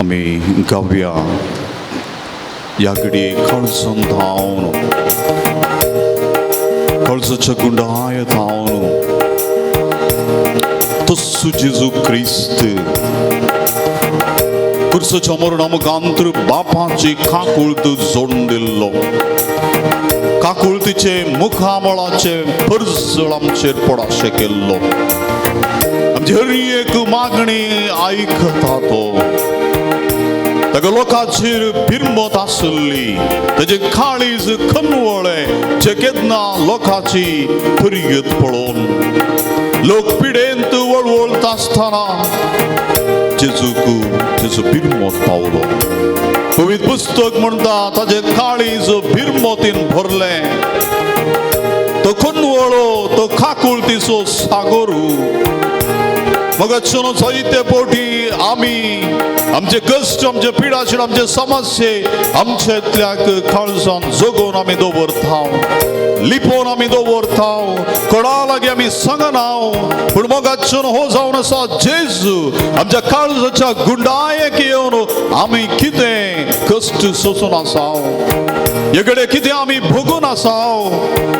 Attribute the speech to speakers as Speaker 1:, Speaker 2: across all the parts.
Speaker 1: आमी गावया ह्या घडये कळसून धांवन, कळसाच्या गुंडाय धांवन तस्सू जेजू क्रिस्त कुर्साच्या मरण आमकां बापाची काकुळत जोडून दिल्लो. काकुळतीचे मुखामळाचे परजळ आमचेर पडाशें केल्लो. आमची हर एक मागणी आयकता तो. ताका लोकांचेर भिरमत आसली, ताजे काळीज खनवळें जे केन्ना लोकांची परिगत पळोवन लोक पिडेंत वळवळत आसतना जेजूक तेजो भिरमत पावलो. पवित्र पुस्तक म्हणटा ताजें काळीज भिरमतीन भरलें. तो खनवळो, तो काकुळतीचो सागोरू. मग जायते पोटी आमी आमचे कश्ट, आमचे पिडाशीण, आमचे समस्ये आमच्यातल्याक काळजान जगोवन आमी दवरता, लिपोवन आमी दवरता, कोणा लागीं आमी सांगना. पूण मोगाच्यान हो जावन आसा जेजू आमच्या काळजाच्या गुंडायेक येवन आमी कितें कश्ट सोसून आसा, हे कडेन कितें आमी भोगून आसा,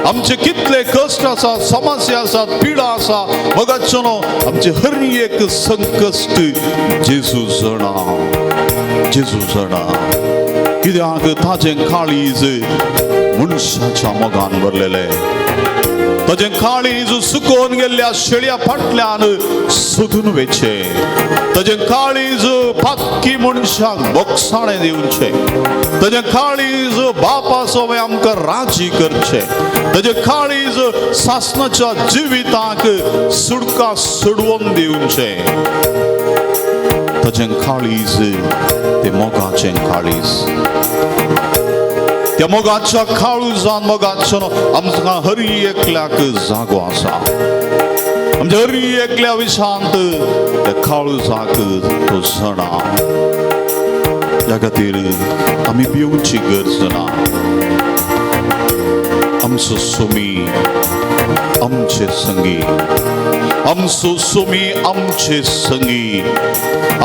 Speaker 1: आमचे कितले कश्ट आसा, समस्या आसा, पिडा आसा, मोगाच्यान आमचे हर एक संकश्ट जेजू जाणा, जेजू जाणा. कित्याक ताजें काळीज मनशाच्या मोगान भरलेलें, ताजें काळीज सुकोवन गेल्ल्या शेळ्या फाटल्यान सोदून वेचें, ताजें काळीज पातकी मनशाक बोगसाणें दिवचें, ताजें काळीज बापा सोवे आमकां राजी करचें, ताजें काळीज सासणाच्या जिविताक सुडका सोडवून दिवचें. ताजें काळीज तें मोगाचें काळीज. त्या मोगाच्या काळजान मोगाचो आमकां हर एकल्याक जागो आसा. आमच्या हर एकल्या विशांत त्या काळजाक तो जाणा. ह्या खातीर आमी भिवची गरज ना. आमचो सोमी आमचे संगी, आमचो सोमी आमचे संगी.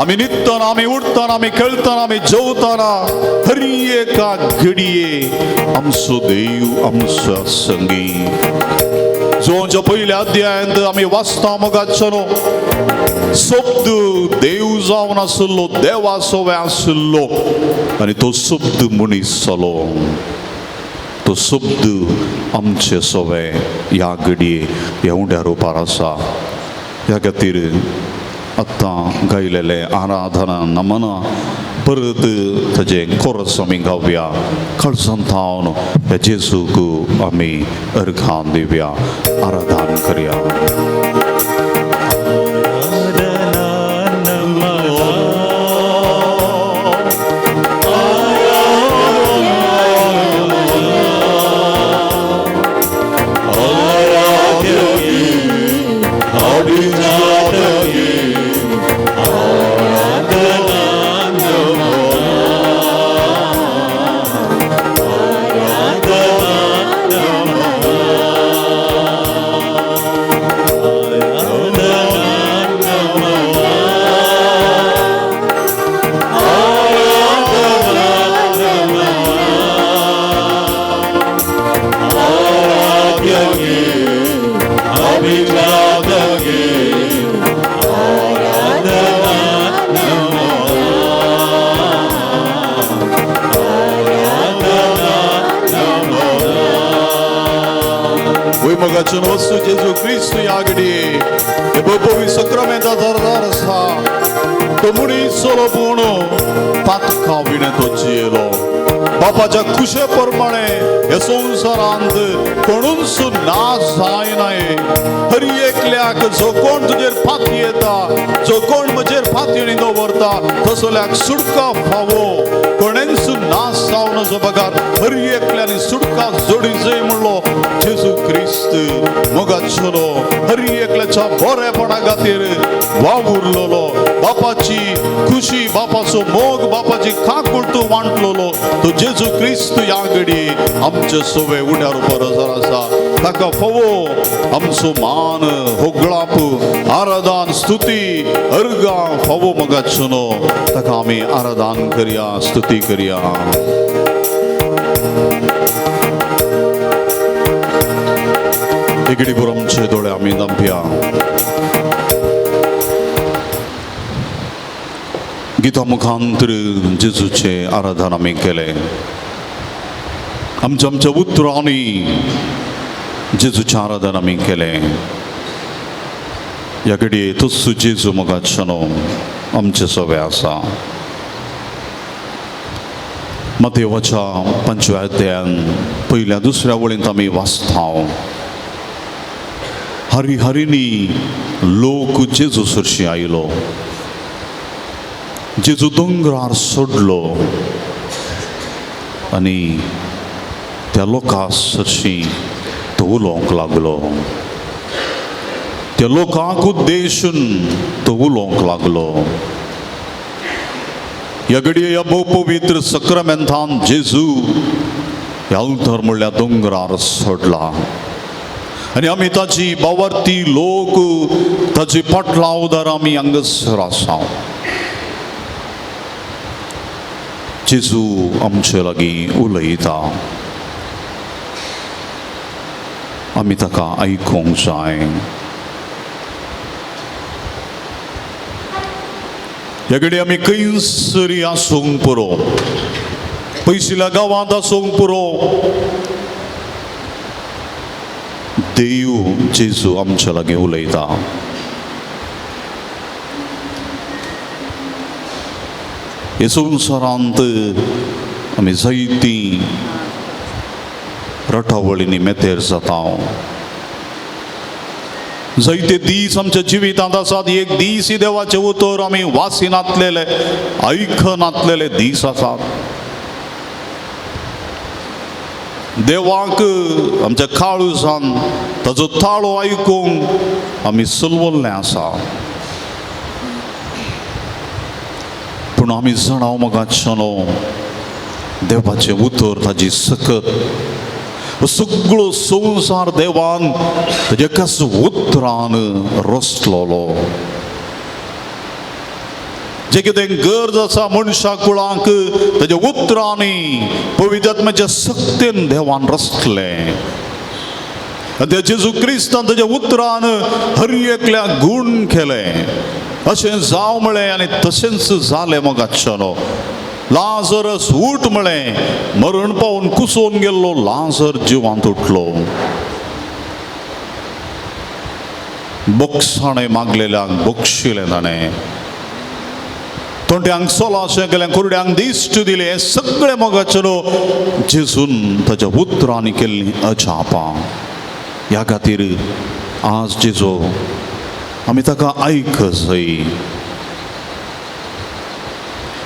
Speaker 1: आमी न्हिदतना, आमी उठतना, आमी खेळतना, आमी जेवतना, हर एका घडये आमचो देव आमच्या संगी. जोच्या पयल्या अध्यायांत आमी वाचता मोगाचो शब्द देव जावन आशिल्लो, देवा सोवे आशिल्लो आनी तो शब्द मनीस जालो. तो शब्द आमचे सोवे ह्या घडये ह्या उंड्या रुपार आसा. ह्या खातीर आतां गायलेलें आराधना नमना परत ताजें कोरस आमी गावया. काळजान थावन ह्या जेजूक आमी अर्घान दिवया, आराधन करया. वस्तू जेजू क्रिस्त ह्या घडये हे पवित्र सक्रामेंता दरदार आसा. तो मनीस चलो पूण पातका विणें तो जियेलो. बापाच्या खुशे प्रमाणे ह्या संवसारांत कोणूच ना जायना. हर एकल्याक जो कोण तुजेर फाती येता, जो कोण म्हजेर फातयेणी दवरता तसल्याक सुटका फावो. कोणेंच ना जावन बगार हर एकल्यानी सुटका जोडी जय म्हणलो जेजू क्रिस्त. क्रिस्त मोगाचलो हर एकल्याच्या बरेपणा खातीर वावुरलोलो, बापाची खुशी, बापाचो मोग, बापाची काकुळट वांटलोलो तो जेजू क्रिस्त ह्या घडये आमचे सवे उड्यार परसर आसा. ताका फावो आमचो मान, होगळाप, आराधन, स्तुती, अर्गां फावो मोगाचो. ताका आमी आराधन करया, स्तुती करया. इकडे बरोबर आमचे दोळे आमी दांपया. गीता मुखांतर जेजूचे आराधन आमी केलें. आमच्या आमच्या उतरांनी जेजूचें आराधन आमी केलें. ह्या घडये तोच जेजू मोगाचो आमचे सवे आसा. मातेवाच्या 5व्या अध्यायान पयल्या दुसऱ्या वळींत आमी वाचता, हरी हरिनी लोक जेजू सरशी आयलो, जेजू दोंगरार सोडलो आनी त्या लोकां सरशी तो उलोवंक लागलो. त्या लोकांक उद्देशून तो उलोवंक लागलो. ह्या घडये ह्या भोव पवित्र सक्रामेंतान जेजू ह्या अवतार म्हणल्यार दोंगरार सोडला आनी आमी ताची बावरती लोक ताची पाटलावदार आमी हांगासर आसा. जेजू आमचे लागीं उलयता, आमी ताका आयकूंक जाय. ह्या घडये आमी खंयसरी आसूंक पुरो, पयशिल्या गांवांत आसूंक पुरो, देव जेजू आमच्या लागीं उलयता. हे संवसारांत आमी जायतीं रटावळींनी मेतेर जाता. जायते दीस आमच्या जिवितांत आसात, एक दीस देवाचें उतर आमी वाचिनातलेले, आयकनातलेले दीस आसात. देवाक आमच्या काळूसान ताजो ताळो आयकूंक आमी सलवल्लें आसा. पूण आमी जाणां मोगाचो देवाचें उतर ताजी सकत सगळो संवसार देवान ताज्या एकाच उतरान रचलोलो. जें कितें गरज आसा मनशा कुळांक ताज्या उतरांनी पवित्र आत्म्याच्या सक्तेन देवान रचलें. आनी त्या जेजू क्रिस्तान ताज्या उतरान हर एकल्या गूण केलें. अशें जावं म्हळें आनी तशेंच जालें मोगाचो. लाजरस उठ म्हळें, मरण पावून कुसोवन गेल्लो लाजर जिवांत उठलो. बोगसाणें मागलेल्यांक बक्षिलें ताणें, तोंड्यांक सोलाशें केलें, कुरड्यांक दिश्ट दिलें. हें सगळें मोगाचो जेजून ताच्या उतरांनी केल्लीं अजापां. ह्या खातीर आज जेजू आमी ताका आयक जाय,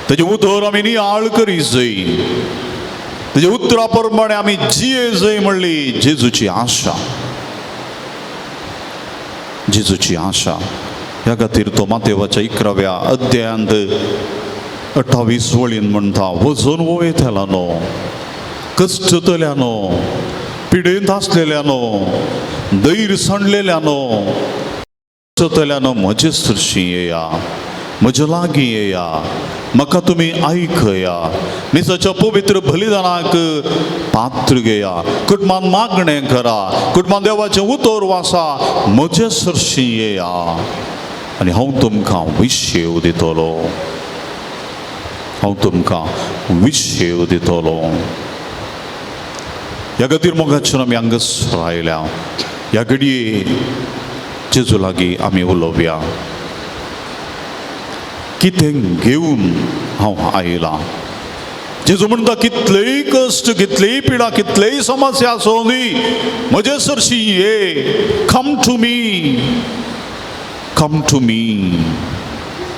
Speaker 1: ताजें उतर आमी नियाळ करी जाय, ताज्या उतरा प्रमाणे आमी जिये जाय म्हणली जेजूची आशा, जेजूची आशा. ह्या खातीर तो मातेवाच्या 11व्या अध्यायांत 28 वळीन म्हणटा, वजन वयतल्यानो, कश्टतल्यानो, पिडेंत आसलेल्यानो, धैर्य सांडलेल्यानो, कश्टतल्यानो म्हजे सरशी येया, म्हज्या लागीं येया, म्हाका तुमी आयकया, मिसाच्या पवित्र बलिदानाक पात्र घेया, कुटुंबान मागणें करा, कुटुंबान देवाचें उतर वासा, म्हजे सरशी येया आनी हांव तुमकां विशेव दितलो, हांव तुमकां विशेव दितलो. ह्या खातीर मोगाचेर आमी हांगासर आयल्या. ह्या घडये जेजू लागीं आमी उलोवया, कितें घेवन हांव आयलां. जेजू म्हणटा, कितलेय कश्ट, कितलेय पिडा, कितलेय समस्या आसूं दी, म्हजे सरशी ये, come to me, come to me.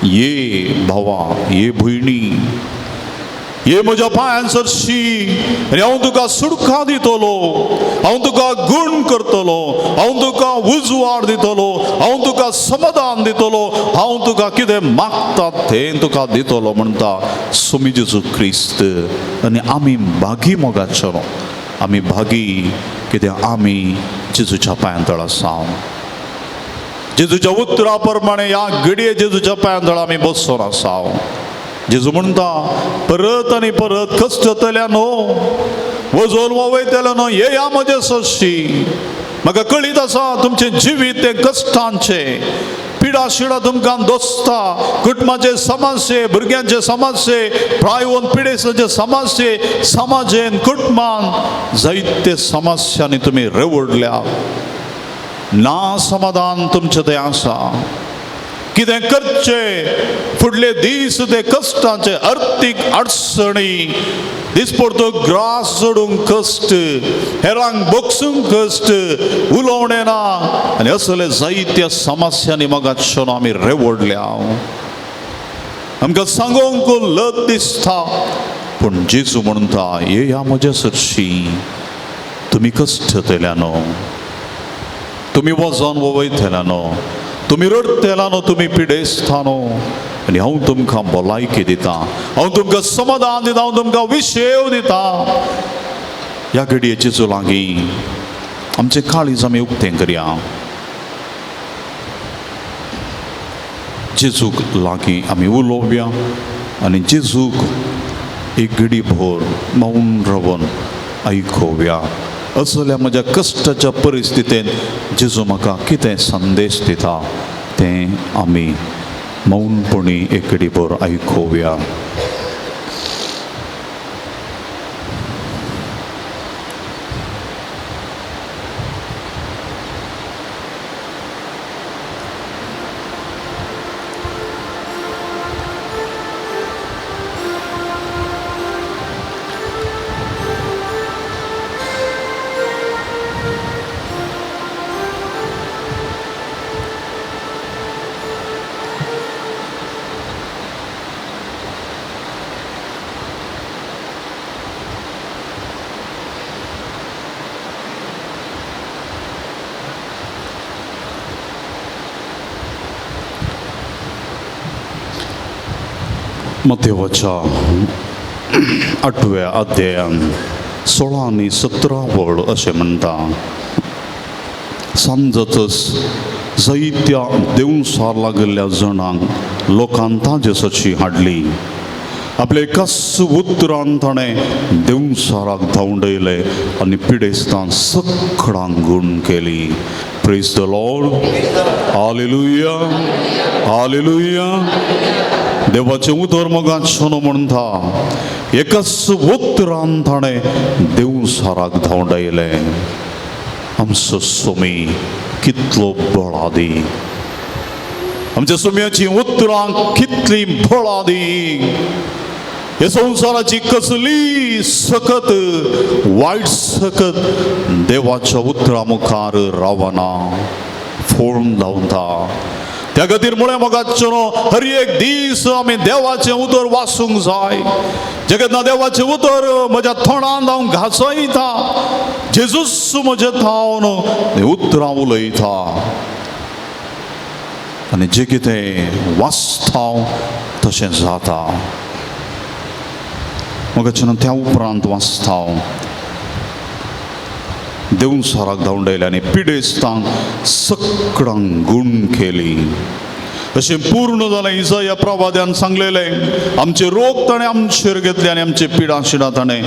Speaker 1: ये भावा, ये भयणी, ये म्हज्या पांयान सरशी आनी हांव तुका सुडका दितलो, हांव तुका गूण करतलो, हांव तुका उजवाड दितलो, हांव तुका समाधान दितलो, हांव तुका कितें मागता तें तुका दितलो म्हणटा स्वामी जेजू क्रिस्त. आनी आमी भागी मोगाचो, आमी भागी कित्याक आमी जेजूच्या पांयां तळा आसा. जेजूच्या उतरा प्रमाणे ह्या घडये जेजूच्या पांयां तळा आमी बसून आसा. जेजू म्हणटा परत आनी परत कश्टतल्या न्हू, वजोन वयतल्या न्हू, येया म्हजे सरशी. म्हाका कळीत आसा तुमचें जिवीत तें कश्टांचें, पिडा शिडा तुमकां दोसता, कुटुंबाचे समस्ये, भुरग्यांचे समस्ये, प्रायवन पिडेसाचे समस्ये, समाजेन कुटुंबान जायते समस्यांनी तुमी रेवडल्या. ना समाधान तुमचें तें आसा. कितें करचें फुडले दीस ते कश्टांचे, अर्थीक अडचणी, दिसपडतो ग्रास जोडूंक कश्ट, हेरांक बोगसूंक कश्ट, उलोवणें ना, आनी असले जायत्या समस्यांनी मोगाचो आमी रेवडल्या. आमकां सांगूंक लज दिसता, पूण जेजू म्हणटा येया म्हज्या सरशी, तुमी कश्टतल्या न्हू, तुमी वजन वयतल्या न्हू, तुमी रडटला न्हू, तुमी पिडेस्ता न्हू, आनी हांव तुमकां भलायकी दितां, हांव तुमकां समाधान दितां, हांव तुमकां विशेव दितां. ह्या घडये जेजू लागीं आमचें काळीज आमी उक्तें करया. जेजूक लागीं आमी उलोवया आनी जेजूक एक घडी भर मौन रावन आयकोवया. असल्या म्हज्या कश्टाच्या परिस्थितींत जेजू म्हाका कितें संदेश दिता तें आमी मौनपणी एक घडी भर आयकोवया. मतेवाच्या 8व्या अध्यायान 16 आनी 17 वळ अशें म्हणटा, सांजच जायत्या देवसार लागिल्ल्या जणांक लोकान ताजे सची हाडली. आपले एकाच उतरान ताणें देवसाराक धांवडयले आनी पिडेस्तान सगळांक गूण केली. Praise the Lord, hallelujah, hallelujah. देवाचें उतर मोगान सोनो म्हणटा, एकाच उतरान ताणें देवसाराक धांवडायलें. आमचो स्वामी कितलो बळादी, आमच्या स्वाम्याची उतरां कितली बळादी. हे संवसाराची कसली सकत वायट सकत देवाच्या उतरां मुखार रावना, फोडून धांवता. त्या खातीर मुळे मोगाचो हर एक दीस आमी देवाचें उतर वाचूंक जाय. जेन्ना देवाचें उतर म्हज्या तोंडान हांव घासयता, जेजूस म्हज्या थावन उतरां उलयता आनी जें कितें वाचता हांव तशें जाता. मोगाचें त्या उपरांत वाचता हांव देवसाराक धांवडायले आनी पिडेस्तांक सगळ्यांक गूण केली. अशें पूर्ण जालें इसाया प्रवाद्यान सांगलेलें, आमचे रोग ताणें आमचेर घेतले आनी आमचे पिडां शिडां ताणें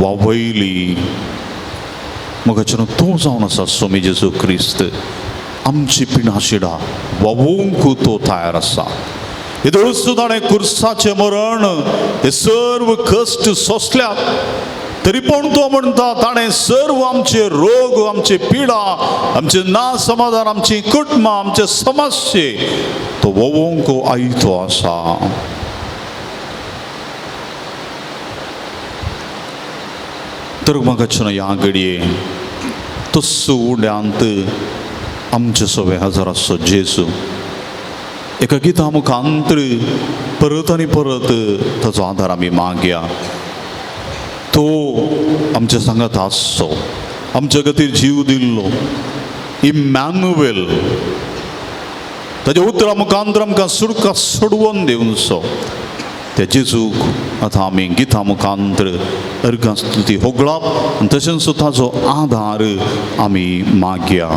Speaker 1: वावयली. मोगाचें तूं जावन आसा स्वामी जेजू क्रिस्त, आमची पिडां शिडां वावोवंक तो तयार आसा. येदोळूच ताणें कुर्साचें मरण हे सर्व कश्ट सोंसल्यात, तरी पण तो म्हणटा ताणें सर्व आमचे रोग, आमचे पिडा, आमचे ना समाधान, आमची कुटुंबां, आमचे समस्ये तो वोवोंक आयतो आसा. तर म्हाका ह्या घडये तस्सो उड्यांत आमचे सवे हजाराचो जेजू एका गिता मुखांतर परत आनी परत ताचो आदार आमी मागया. तो आमच्या सांगात आसचो, आमच्या खातीर जीव दिल्लो इमॅन्युएल, ताच्या उतरां मुखांतर आमकां सुडका सोडवून दिवचो. त्या जेजूक आतां आमी गितां मुखांतर अर्गां स्तुती होगळप आनी तशेंच ताचो आदार आमी मागया.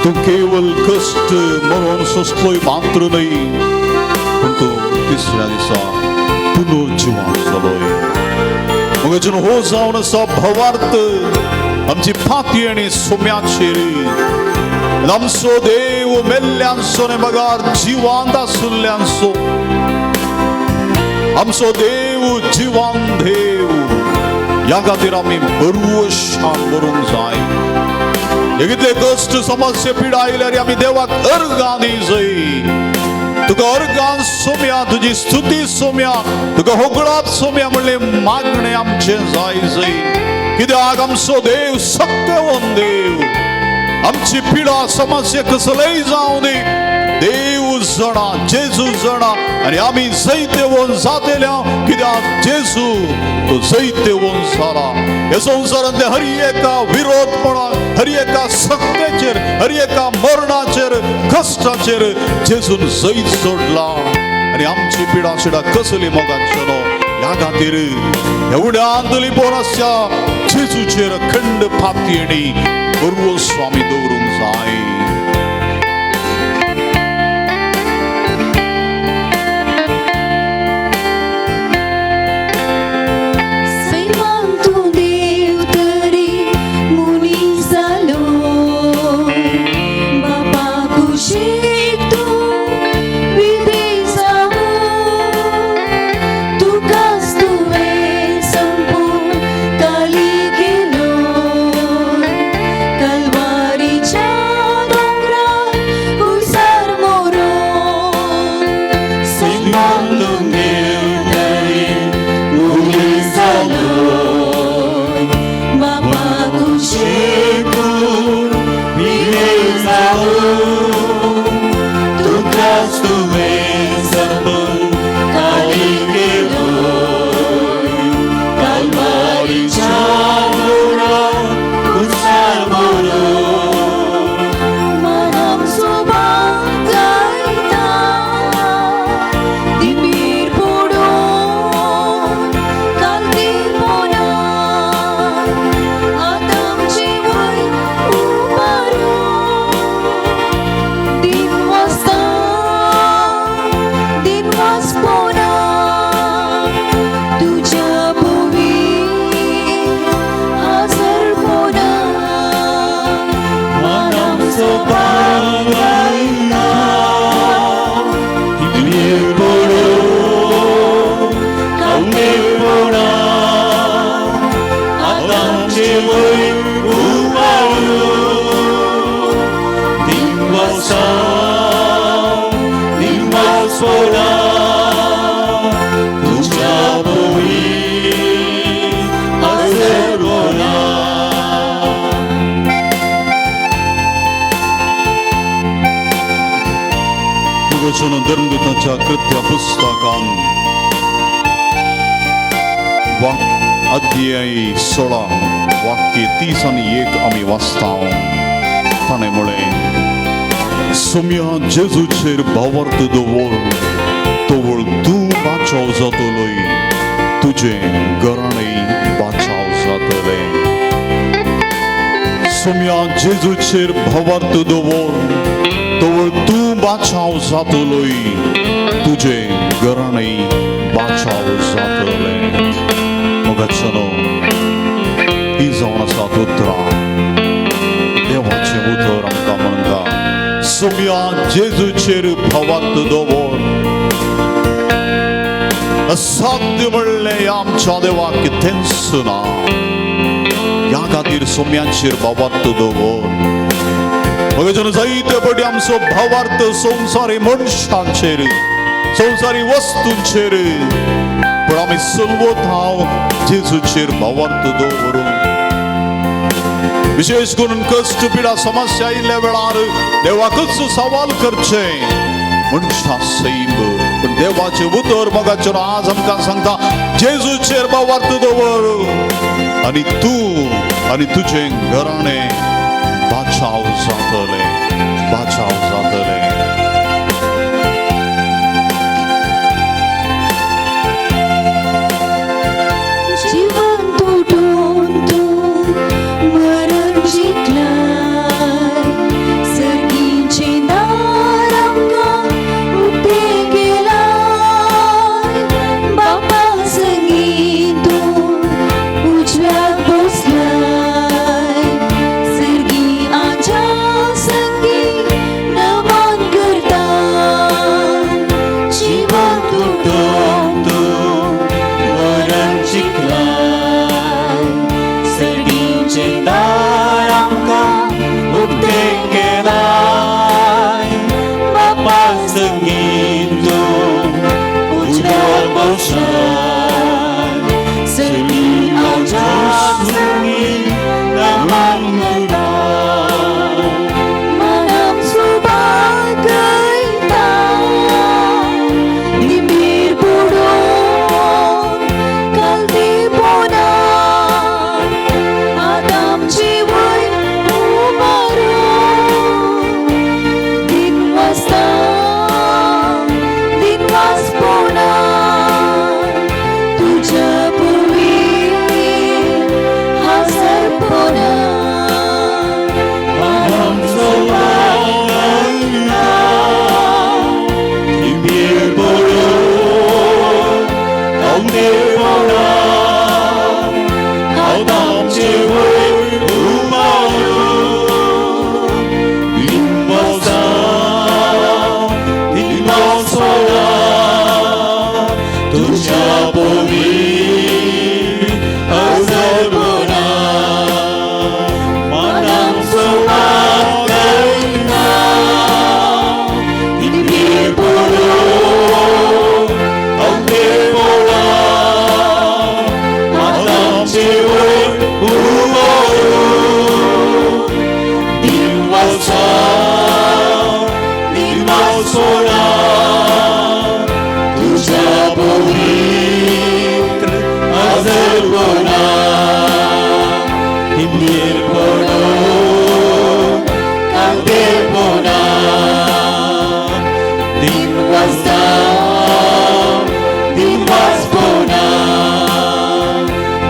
Speaker 1: तूं केवल कश्ट मरण सोंसलोय मात्र न्हय, पूण तूं तिसऱ्या दिसा पुनर्जिवान जालोय. मगजून हो जावन आसा भवार्थ आमची फाती आनी सोम्याचेर आमचो देव मेल्ल्यांचो न्हय बगार जिवांत आशिल्ल्यांचो, आमचो देव जिवान देव. ह्या खातीर आमी बरवशान करूंक जाय. कितले कश्ट समस्या पिडा आयल्यार आमी देवाक अर्गां दी जय. तुका अर्गान सोम्या, तुजी स्तुती सोम्या, तुका होगळाप सोम्या म्हणलें मागणें आमचें जाय जय. कित्याक आमचो देव सत्यवन देव. आमची पिडा समस्या कसलेय जावं दी, देव जाणा, जेजू जाणा आनी आमी जैतेवन जातेल्या. कित्याक जेजू तो जैतेवन जाला. ह्या संवसारांतले हर एका विरोधपणाक, हर एका सक्तेचेर, हर एका मरणाचेर, कश्टाचेर जेजून जैत सोडला. आनी आमची पिडा शिडा कसली मोगाचेलो ह्या खातीर एवढ्या आंदली पोराच्या जेजूचेर अखंड पातयेणी बरवो आमी दवरूंक जाय. धर्मदूताच्या कृत्य पुस्तकान अध्याय 16 वाक्य 30 आनी 1 आमी वाचता. ताणें म्हळें, सोम्या जेजूचेर भावार्थ दवर तवळ तूं बाचाव जातलोय, तुजें घराणें बाचाव जातलें. सोम्या जेजूचेर भावार्थ दवर तवळ तूं बाचाव जातलोय, तुजें घराणें बाचाव जातलें. मोगाचेनो ही जावन आसा उतरां, देवाचें उतर आमकां म्हणटा, सोम्या जेजूचेर भावार्थ दवर. असाध्य म्हणलें आमच्या देवाक कितेंच ना, ह्या खातीर सोम्याचेर भावार्थ दवर. मगेच्यान जायते पटी आमचो भावार्थ संवसारी मनशांचेर, संवसारी वस्तूंचेर, पूण आमी सलवत हांव जेजूचेर भावार्थ दवरून. विशेश करून कश्ट पिडा समस्या आयिल्ल्या वेळार देवाकूच सवाल करचें मनशां सैम, पूण देवाचें उतर मोगाचें आज आमकां सांगता, जेजूचेर भावार्थ दवर आनी तूं आनी तुजें घराणें बाचाव जातलें, बाचाव जातलें.
Speaker 2: जीवन तुटून तूं मरण जिखलाय, सर्गीचें दार आमकां उक्तें केलाय, बापा संगीं तूं उजव्याक बसलाय, सर्गी आज्या संगीं नमन करता. जीवन तुटून तूं मरण जिखलाय,
Speaker 3: सर्गीचें दार आमकां उक्तें केलाय, बापा संगीं तूं उजव्याक बसलाय,
Speaker 2: सर्गी आज्या
Speaker 3: संगीं नमन करता.
Speaker 2: मनाम सुभागयता, निमीर बुडोवन कालती पोना, आतांची
Speaker 3: आमचे वयर उबारून दिनवासा दिनवासोना तुझ्या पवित्र हजरपणा मनाक सोबा करिना दिनवीर पडो अवतेपणा आमचे वयर उबारून दिनवासा दिनवासोना तुझ्या पवित्र हजरपणा हिंदीर पडो कांतेपणा दिनवासा दिनवासपणा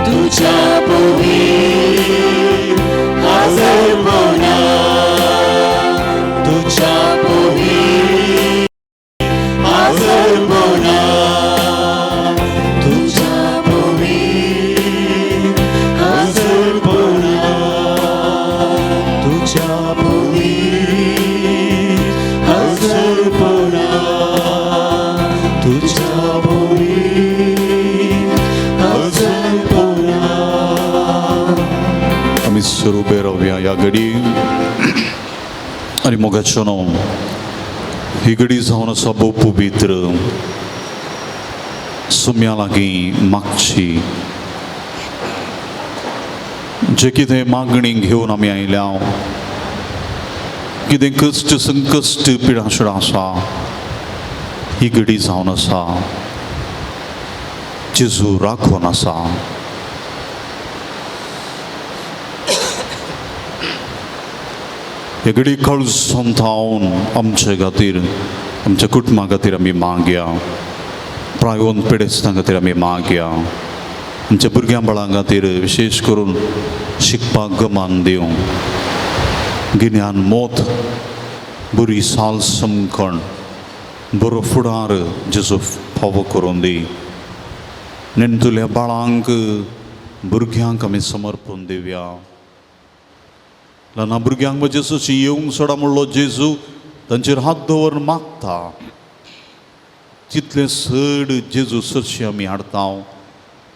Speaker 3: तुझ्या पवित्र हजरपणा तुझ्या पवित्र हजरपणा तुझ्या पवित्र हजरपणा तुझ्या पवित्र हजरपणा तुझ्या पवित्र हजरपणा.
Speaker 1: आमी सर उबे रावया ह्या घडी आनी मोगाचो न्हू ही घडी जावन आसा भोव पवित्र सुम्या लागीं मागची जे कितें मागणी घेवन आमी आयल्या, कितें कश्ट संकश्ट पिडासुडां आसा, ही घडी जावन आसा जेजू राखून आसा. हे घडी कळसून थावन आमचे खातीर आमच्या कुटुंबा खातीर आमी मागया, प्रायोन पिडेस्तां खातीर आमी मागया, आमच्या भुरग्यां बाळां खातीर विशेश करून शिकपाक गमान दिवं, गिन्यान मोत बरी साल समकण बरो फुडार जेजू फावो करून दी. नेणटुल्या बाळांक भुरग्यांक आमी समर्पण दिवया. ल्हान भुरग्यांक जेजूची येवंक सोडा म्हणलो जेजू तांचेर हात दवरून मागता. तितलें चड जेजू सरशी आमी हाडता,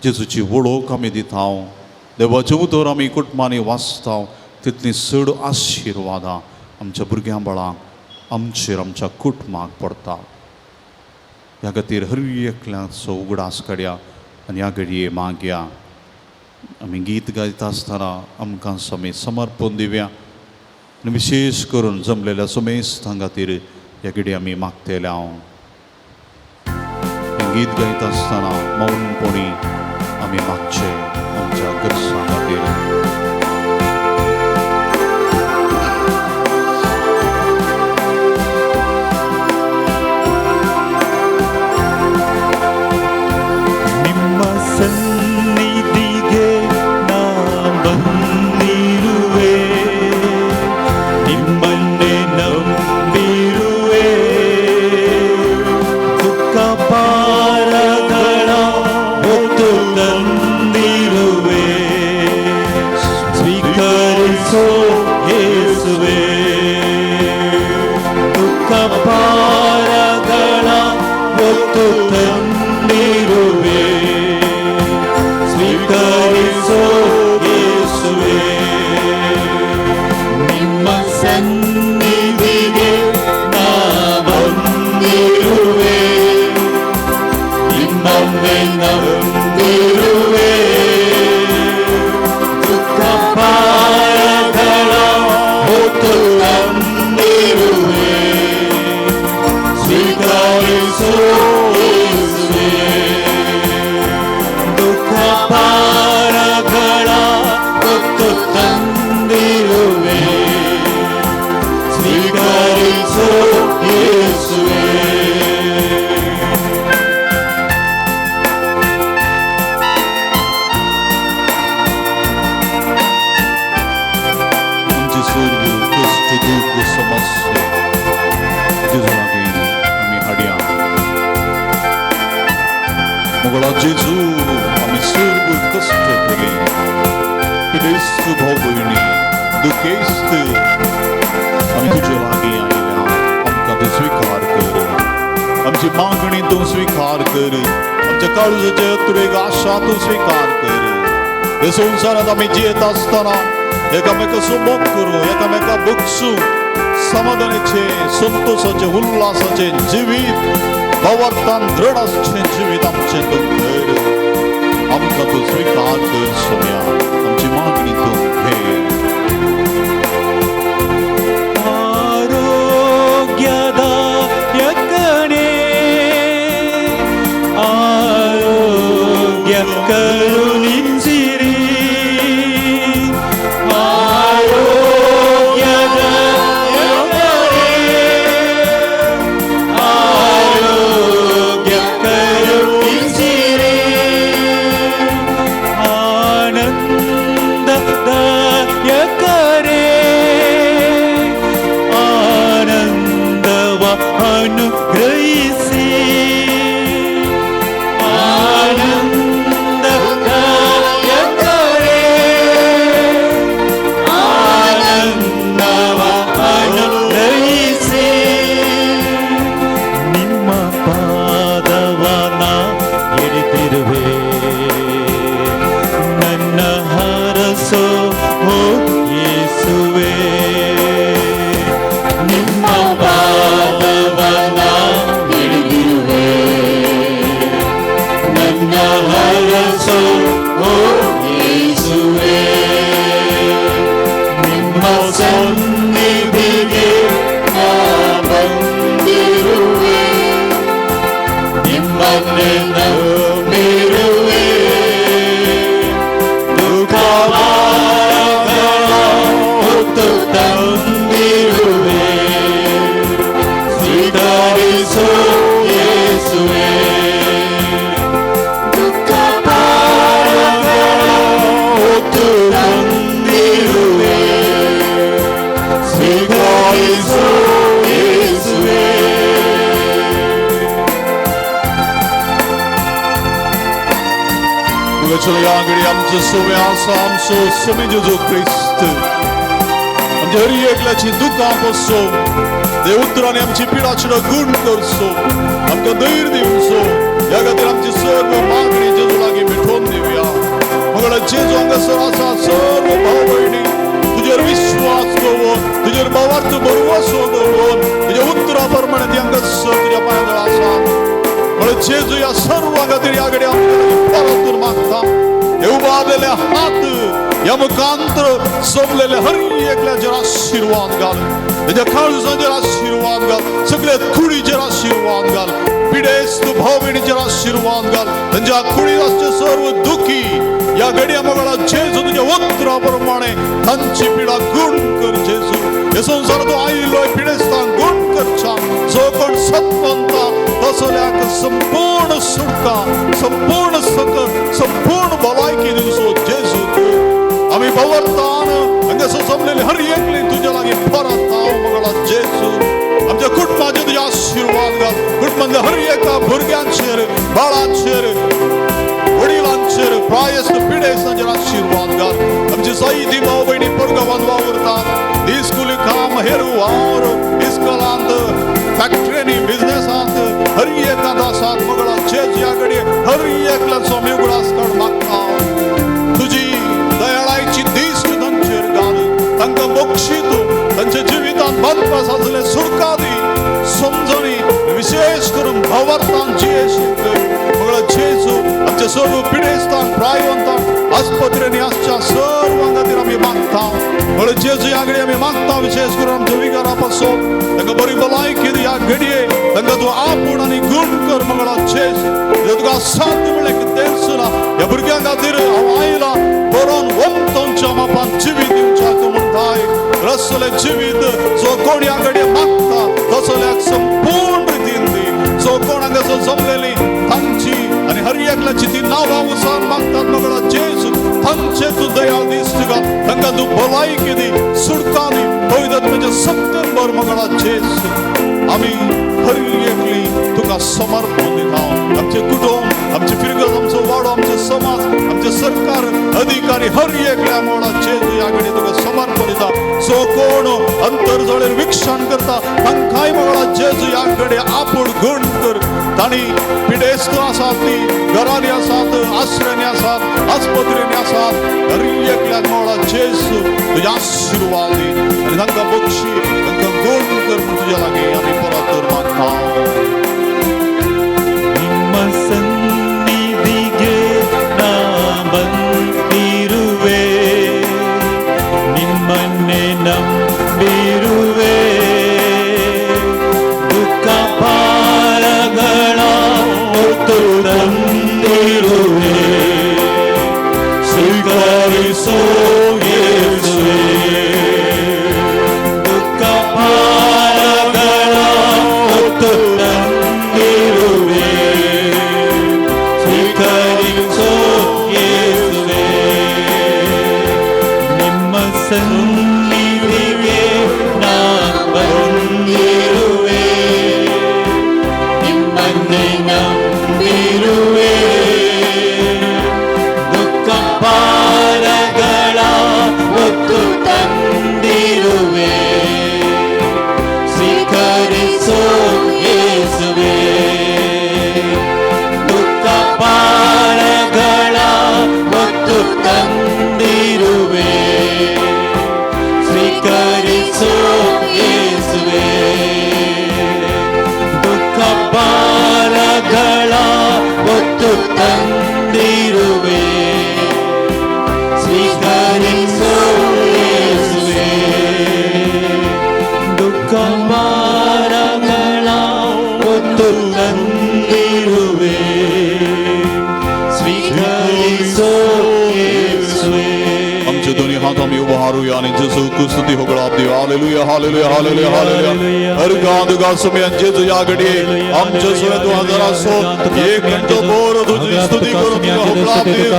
Speaker 1: जेजूची वळख आमी दिता, देवाचें उतर आमी कुटुंबांनी वाचता, तितलीं चड आशिर्वादां आमच्या भुरग्यां बाळांक आमचेर आमच्या कुटुंबाक पडटा. ह्या खातीर हर एकल्याचो उगडास काडया आनी ह्या घडये मागया. आमी गीत गायता आसतना आमकां आमी समर्पण दिवया आनी विशेश करून जमलेल्या समेस्तां खातीर ह्या घडये आमी मागतले. हांव हें गीत गायता आसतना मौनपणी आमी मागचे आमच्या गरजां खातीर.
Speaker 3: ನಿಮ್ಮ ಸನ್ನಿಧಿಗೆ ನಾ ಬಂದಿರುವೆ, ನಿಮ್ಮನ್ನೇ ನಂಬಿರುವೆ, ದುಃಖ ಭಾರಗಳ ಹೊತ್ತು ತಂದಿರುವೆ, ಸ್ವೀಕರಿಸೋ ಯೇಸುವೆ, ದುಃಖ ಭಾರಗಳ ಹೊತ್ತು ತಂದಿರುವೆ, ಸ್ವೀಕರಿಸೋ ಯೇಸುವೆ, ನಿಮ್ಮ ಸನ್ನಿಧಿಗೆ ನಾ ಬಂದಿರುವೆ, ನಿಮ್ಮನ್ನೇ ನಂಬಿರುವೆ, ದುಃಖ ಭಾರಗಳ ಹೊತ್ತು ತಂದಿರುವೆ, ಸ್ವೀಕರಿಸೋ ಯೇಸುವೆ, ದುಃಖ ಭಾರಗಳ ಹೊತ್ತು ತಂದಿರುವೆ, ಸ್ವೀಕರಿಸೋ ಯೇಸುವೆ.
Speaker 1: आमचे सर्व कश्ट दुख्ख समस्या जेजू लागीं आमी हाडया. मोगळा जेजू आमी सर्व कश्ट केले. पिडेस्त भाव भयणी दुखेस्त आमी तुजे लागीं आयल्या, आमकां तूं स्विकार कर, आमची मागणी तूं स्विकार कर, आमच्या काळजाचे अतुरेक आशा तूं स्विकार कर. हे संवसारांत आमी जियेत आसतना एकामेकाचो मोग करूं, एकामेका बगसूं, समाधानाचें, संतोशाचें, उल्हासाचें जिवीत, भावार्थान दृढ आसचें जिवीत आमचें तूं कर. आमकां तूं स्विकार कर सोम्या, आमची मागणी तूं घे.
Speaker 3: आरोग्यदायकने आरोग्य करुणिसिरी, आरोग्यदायकने आरोग्य करुणिसिरी, आनंददायकरे आनंदव अनुग्रहिसी, आनंददायकरे आनंदव अनुग्रहिಸಿ, ನಿಮ್ಮ ಪಾದವನ ಹಿಡಿದಿರುವೆ, ನನ್ನ ಹರಸೋ ಓ ಯೇಸುವೆ, ನಿಮ್ಮ ಪಾದವನ ಹಿಡಿದಿರುವೆ, ನನ್ನ ಹರಸೋ ಓ ಯೇಸುವೆ, ನಿಮ್ಮ ಸನ್ನಿಧಿಗೆ ನಾ ಬಂದಿರುವೆ, ನಿಮ್ಮನ್ನೇ ನಂಬಿರುವೆ, ದುಃಖಭಾರಗಳ ಹೊತ್ತು ತಂದಿರುವೆ, ಸ್ವೀಕರಿಸು ಯೇಸುವೆ, ದುಃಖಭಾರಗಳ ಹೊತ್ತು ತಂದಿರುವೆ, ಸ್ವೀಕರಿಸು ಯೇಸುವೆ.
Speaker 1: चलया घडी आमचो सोमे आसा, आमचो सोमे जेजू क्रिस्त आमच्या हर एकल्याची दुखां पसो, देव उतरांनी आमची पिडाची गुण करचो, आमकां धैर्य दिवचो. ह्या खातीर आमची सर्व मागणी जेजू लागीं मिठोवन दिवया. मंगळ जेजू हांगासर आसा, सर्व भाव भयणी तुजेर विश्वास दवर, तुजेर भावार्थ भरवसो दवर, तुज्या उतरा प्रमाणे ती हांगासर तुज्या पांयां आसा. म्हणून जेजू ह्या सर्व खातीर ह्या घडी आमकां परतून मागता. हे उबारलेले हात ह्या मुखांतर सोबलेले हर एकल्याचेर आशिर्वाद घाल, तेच्या काळजाचेर आशिर्वाद घाल, सगळ्या कुडीचेर आशिर्वाद घाल, पिडेस्त भाव भयणीचेर आशिर्वाद घाल, तांच्या कुडीत आसचे सर्व दुखी ह्या घडया मंगळा जेजू तुज्या उतरा प्रमाणे तांची पिडा गुण कर. जेजू हे संवसारांत तूं आयिल्लो पिडेस्तांक गुण करच्या, जो कोण सत्वंता तसल्याक संपूर्ण सुटका, संपूर्ण सकत, संपूर्ण भलायकी दिवचो जेजू तूं. आमी भवरतान हांगासर जमलेले हर एकली तुज्या लागीं परत हांव मंगळा जेजू आमच्या कुटुंबाचेर तुज्या आशिर्वाद घाल. कुटुंबांतल्या हर एका भुरग्यांचेर, बाळांचेर, वडिलांचेर, प्रायस्त पिडेस्तांचेर आशिर्वाद घाल. आमची जायती भाव भयणी परगांवांत वावुरतात, इस्कुली काम हेर वावर, इस्कोलांत, फॅक्टरींनी, बिझनेसांत, हर एकांत आसात. मंगळा जेजू ह्या घडये हर एकल्याचो आमी उगडास काड मागता. तुजी दयाळायची दिश्ट तांचेर घाल, तांकां बक्षी तूं, तांच्या जिवितांत बांदपास आसले सुटका दी, समजणी, विशेष करून भावार्थान जियेशीत. मंगळा जेजू आमच्या सर्व पिडेस्तांक, प्रायवंतांक, आस्पत्रेंनी आसच्या सर्वां खातीर आमी मागता. म्हणून जेजू ह्या घडये आमी मागता, विशेष करून आमच्या विगारा पासून तांकां बरी भलायकी दी. ह्या घडये तांकां तूं आपूण आनी गुण कर. मंगळा जेजू तुका साध्य म्हणलें कितेंच ना. ह्या भुरग्यां खातीर हांव आयला बरोवन वमतोंच्या मापान जिवीत दिवच्याक म्हणटाय. रसले जिवीत जो कोण ह्या घडये मागता तसल्याक संपूर्ण रितीन दी. जो कोण हांगासर जमलेली तांची आनी हर एकल्याची ती नांवां उसान मागतात. मंगळा जेजू तांचे तूं दयाळ दिश्ट घाल, तांकां तूं भलायकी दी, सुटका दी, पवित्र आत्म्याच्या सत्तेन भर. मंगळा जेजू आमी हर एकली तुका समर्पण दिता. आमचें कुटुंब, आमची फिरगत, आमचो वाडो, आमचो समाज, आमचें सरकार, अधिकारी हर एकल्या मोळा जेजू ह्या घडी तुका समर्पण दिता. सो कोण अंतरजोळेर विक्षण करता तांकांय मोळा जेजू ह्या घडी आपूण गुण कर. तांणी पिडेस्त आसात, ती घरांनी आसात, आश्रयांनी आसात, आस्पत्रेंनी आसात, हर एकल्यान मोळा जेजू तुज्या आशिर्वाद दी आनी तांकां बक्षी, तांकां गुण कर म्हूण तुज्या लागीं आमी परत तर मागता.
Speaker 3: ನಿಮ್ಮ ಸನ್ನಿಧಿಗೆ ನಾ ಬಂದಿರುವೆ, ನಿಮ್ಮನ್ನೇ ನಂಬಿರುವೆ, ದುಃಖ ಭಾರಗಳ ಹೊತ್ತು ತಂದಿರುವೆ, ಸ್ವೀಕರಿಸೋ ಯೇಸುವೆ, ದುಃಖ ಭಾರಗಳ ಹೊತ್ತು ತಂದಿರುವೆ, ಸ್ವೀಕರಿಸೋ ಯೇಸುವೆ, ನಿಮ್ಮ ಸನ್ನಿಧಿಗೆ ನಾ ಬಂದಿರುವೆ, ನಿಮ್ಮನ್ನೇ ನಂಬಿರುವೆ, ದುಃಖ ಭಾರಗಳ ಹೊತ್ತು ತಂದಿರುವೆ, ಸ್ವೀಕರಿಸೋ ಯೇಸುವೆ, ದುಃಖ ಭಾರಗಳ ಹೊತ್ತು ತಂದಿರುವೆ, ಸ್ವೀಕರಿಸೋ ಯೇಸುವೆ, ದುಃಖ ಭಾರಗಳ ಹೊತ್ತು ತಂದಿರುವೆ, ಸ್ವೀಕರಿಸೋ ಯೇಸುವೆ, ದುಃಖ ಭಾರಗಳ ಹೊತ್ತು ತಂದಿರುವೆ, ಸ್ವೀಕರಿಸೋ ಯೇಸುವೆ.
Speaker 1: आमचे दोन्ही हात आमी उभारूया आनी जेजूक स्तुती होगळाप दिवया. हालेलुया, हालेलुया, हालेलुया, हालेलुया. अर्गां तुका सुम्यान जेजू ह्या घडये आमचे सुवें 2006 एक घंटो भर तुजी स्तुती करून तुका होगळाप दिव.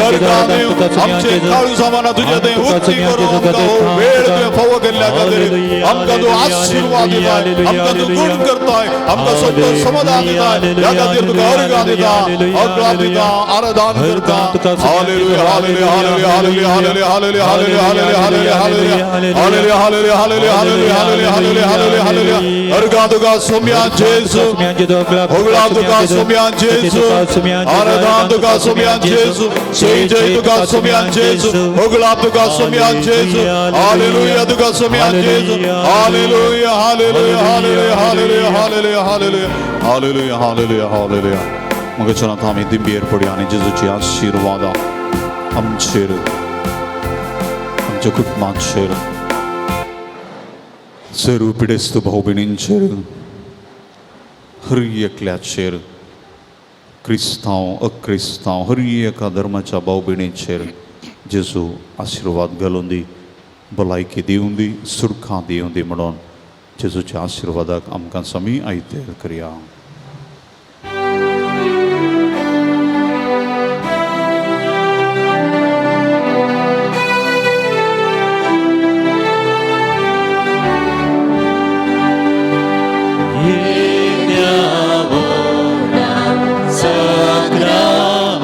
Speaker 1: अर्गां दिव आमचे काळू सामाना तुजे थंय उक्ती करून आमकां हो वेळ तुवें फावो केल्ल्या खातीर आमकां तूं आशिर्वाद दिताय, आमकां तूं गुण करताय, आमकां सत्य समाधान दिताय. ह्या खातीर तुका अर्गां दिता, होगळाप दिता, आराधन करता. हालेलुया, हालेलुया, हालेलुया, हालेलुया, हालेलुया, हालेलुया, हालेलुया, हालेलुया, हालेलुया, हालेलुया, हालेलुया, हालेलुया, हालेलुया, हालेलुया, हालेलुया, हालेलुया. अर्गां तुका सोम्या जेजू, होगळा तुका सोम्या जेजू, आराधन तुका सोम्या जेजू, जय जय तुका सोम्या जेजू, होगळा तुका सोम्या जेजू, हालेलुया तुका सोम्या जेजू, हालेलुया, हालेलुया, हालेलुया, हालेलुया, हालेलुया, हालेलुया, हालेलुया, हालेलुया, हालेलुया. मग आता आमी दिंबेर पडया आनी जेजूची आशिर्वादां आमचेर, आमच्या कुटुंबाचेर, सर्व पिडेस्त भाव भयणींचेर, हर एकल्याचेर, क्रिस्तांव अक्रिस्तांव हर एका धर्माच्या भाव भयणीचेर जेजू आशिर्वाद घालून दी, भलायकी दिवूं दी, सुरखां दिवूं दी म्हणून जेजूच्या आशिर्वादाक आमकां समी आयतेर करया.
Speaker 3: Sacramenta,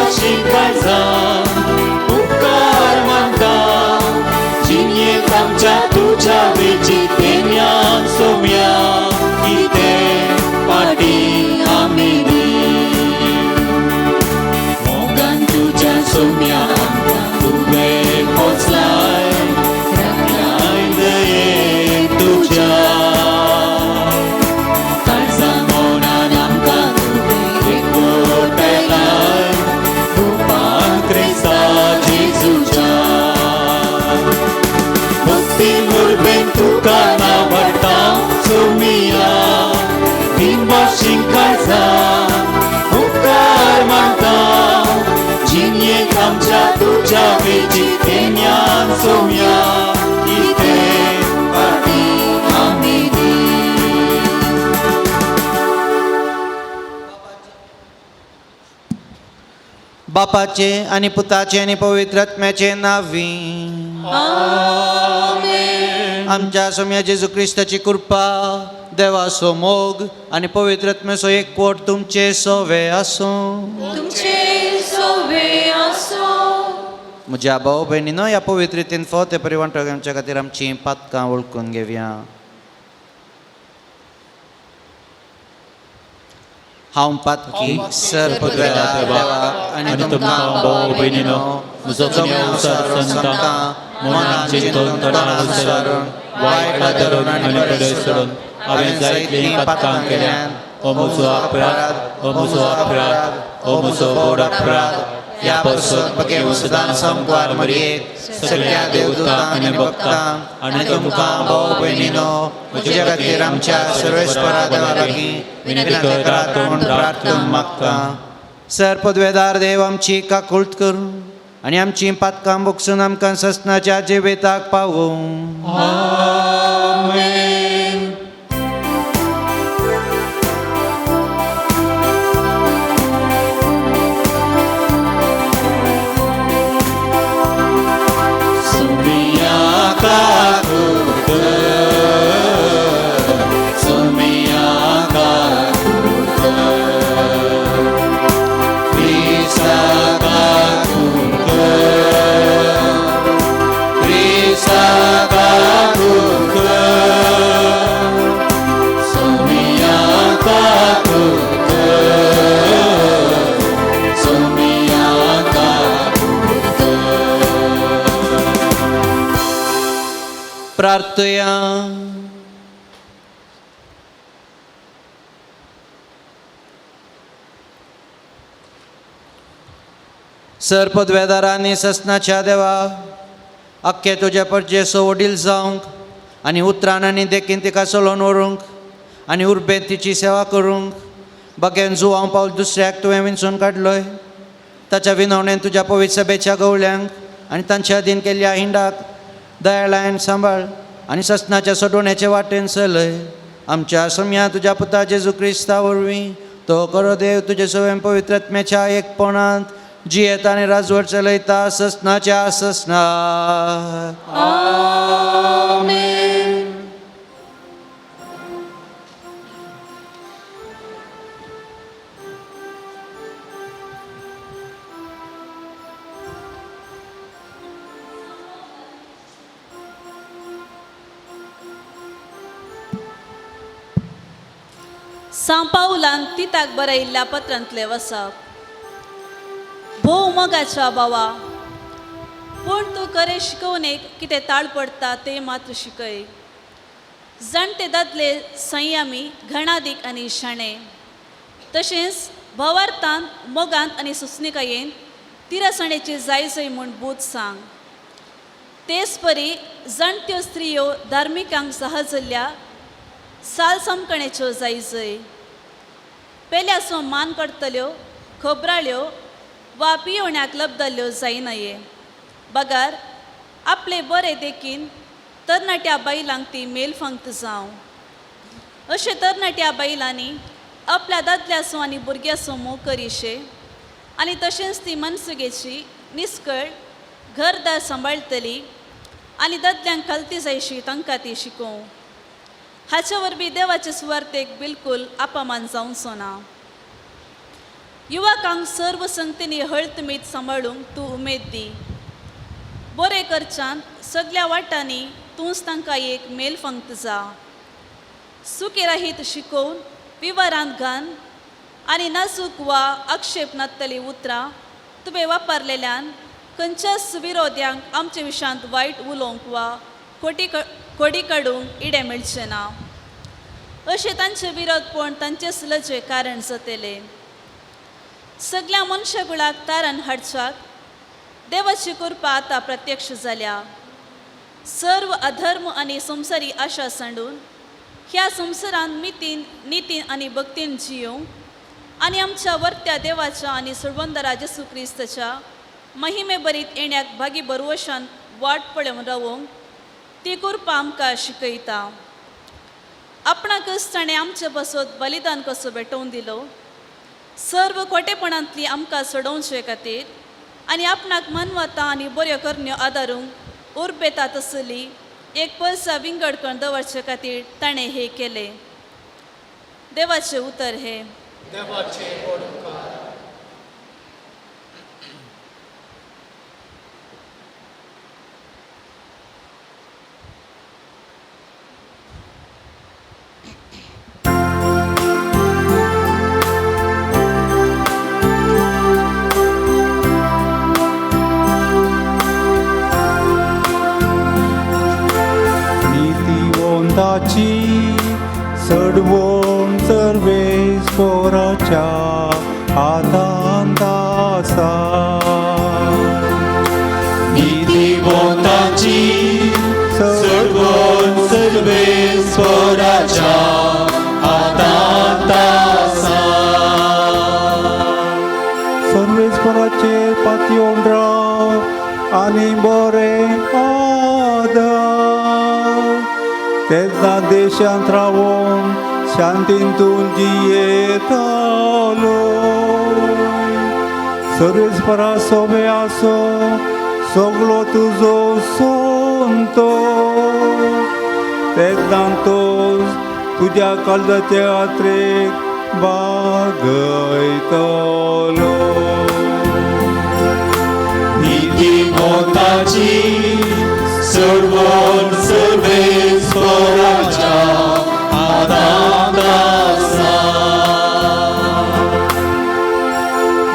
Speaker 3: भाशीं उपकार मानता जिणेंत आमच्या तुज्या वेची तेन्यान सोम्या कितें फाटीं आमी दी मोगान तुज्या सोम्या आमकां तुवें पोचलाय राखलाय दयेन तुज्या काळजा मनान आमकां तुवें एकवट पेलाय रुपान क्रिस्ता जेजूच्या भक्ती मुरबेन तुका नावडटा सोमिया बिनभाशीं काळजा उपकार मानता जिणेंत आमच्या तुज्या वेची तेन्यान सोम्या कितें फाटीं आमी दी.
Speaker 4: बापाचे आनी पुताचे आनी पवित्र आत्म्याचे नावी. आमच्या सोम्या जेजू क्रिस्ताची कृपा, देवाचो मोग आनी पवित्र आत्म्याचो एकवट तुमचे सोवे आसूं.
Speaker 2: तुमचे सोवे आसूं.
Speaker 4: म्हज्या भाव भयणीनो, ह्या पवित्र रितीन फोते परिवांटक आमच्या खातीर आमची पातकां वळखून घेवया. हांव पातकी सर पदवेदार देवा आनी तुमकां
Speaker 3: भाव भयणीनो म्हजो गुन्यांव सांगता मनान चिंतून तोंडान विसरून वायट धरून आनी बरें सोडून हांवें जायतलीं पातकां केल्यान. हो म्हजो अपराध, हो म्हजो अपराध, हो म्हजो व्हड अपराध. ह्या पासून बगे सदां संपार मरयेक
Speaker 4: सगळ्या देवदूतांक आनी भक्तांक आनी तुमकां भाव भयणीनो म्हज्या खातीर आमच्या सर्वेस्परा देवा लागीं विनंती करात म्हूण प्रार्थना मागता. सर पदवेदार देव आमची काकुळट करूं आनी आमची पातकां भोगसून आमकां ससनाच्या जिविताक पावूं.
Speaker 3: आमेन. सोमिया काकुळट, सोमिया काकुळट, क्रिस्ता काकुळट, क्रिस्ता काकुळट, सोमिया काकुळट, सोमिया काकुळट.
Speaker 4: प्रार्थया. सर पदवेदारांनी ससनाच्या देवा अख्खे तुज्या परजेसो वडील जावंक आनी उतरान आनी देखीन तिका चलोवन व्हरूंक आनी उर्बेंत तिची सेवा करूंक बगेन जुवांव पावल दुसऱ्याक तुवें विंचून काडलोय. ताच्या विनवणेन तुज्या पवित्र सभेच्या गवळ्यांक आनी तांच्या अधीन केल्ल्या हिंडाक दयाळायन सांबाळ आनी ससनाच्या सोडवण्याचे वाटेन चलय. आमच्या सम्या तुज्या पुता जेजू क्रिस्ता वरवीं तो करो देव तुजे सवयं पवित्र आत्म्याच्या एकपणांत जियेत आनी राजवट चलयता ससनाच्या ससना.
Speaker 2: आमेन.
Speaker 5: सांपावलान तिताक बरयिल्ल्या पत्रांतले वसप. भोव मोगाच्या बावा, पूण तूं खरें शिकोवणेक कितें ताळ पडटा तें मात्र शिकय. जाणटे दादले संयमी, घणादीक आनी शाणे, तशेंच भवार्थान मोगांत आनी सुचणिकायेन तिरसणेची जायजय म्हूण बूद सांग. तेच परी जाणट्यो स्त्रियो धार्मिकांक सहजल्ल्या साल समकण्याच्यो जायजय. पेल्याचो मान करतल्यो, खबराळ्यो वा पियोण्याक लबदल्ल्यो जायनये, बगर आपले बरे देखीन तरणाट्या बायलांक ती मेलफंक्त जावं. अशे तरणाट्या बायलांनी आपल्या दादल्याचो आनी भुरग्याचो मोग करिशे आनी तशेंच ती मनसुगेची निस्कळ घरदार सांबाळटली आनी दादल्यांक खालती जायशी तांकां ती शिकोवं. हाचे वरवीं देवाचे सुवार्तेक बिलकूल अपमान जावचो ना. युवकांक सर्व संगतींनी हळतमीत सांबाळूंक तूं उमेद दी. बरें करच्यान सगल्या वाटांनी तूंच तांकां एक मेल फंक्त जा. सुखी राहीत शिकोवन विवरांत घान आनी नाजूक वा आक्षेप नासतली उतरां तुवें वापरलेल्यान खंयच्याच विरोध्यांक आमचे विशांत वायट उलोवंक वा खोटी खोडी काडूंक इडें मेळचें ना. अशें तांचे विरोधपण तांचेच लजे कारण जातलें. सगल्या मनशाकुळाक तारण हाडच्याक देवाची कृपा आतां प्रत्यक्ष जाल्या. सर्व अधर्म आनी संवसारी आशा सांडून ह्या संवसारांत मितीन नितीन आनी भक्तीन जियोवंक आनी आमच्या वर्त्या देवाच्या आनी सोडवंदरा जेसू क्रिस्ताच्या महिमे बरीत येण्याक भागी बरवशान वाट पळोवन रावोंक ती कृपा आमकां शिकयता. आपणाकच ताणें आमचे पासत बलिदान कसो भेटोवन दिलो सर्व खोटेपणांतली आमकां सोडोवचे खातीर आनी आपणाक मनवता आनी बऱ्यो करण्यो आदारूंक उर्बेता तसली एक पयसा विंगड कण दवरचे खातीर ताणें हें केलें. देवाचें उतर हें.
Speaker 6: नीतिवंताची चडवण सर्वेस्पोराच्या हातांत आसा.
Speaker 3: नीतिवंताची चडवण सर्वेस्पोराच्या हातांत आसा.
Speaker 6: सर्वेस्पोराचेर पातयेवन राव आनी बरें आदर तेन्ना देशांत रावोन शांतीन तूं जियेतालो. सर्वेस्परा सोबे आसो सगलो तुजो संतो तेन्ना तो तुज्या काळजाचे आत्रेक बागयतलो.
Speaker 3: नीतिवंताची चडवण सर्वेस्पोराच्या हातांत आसा.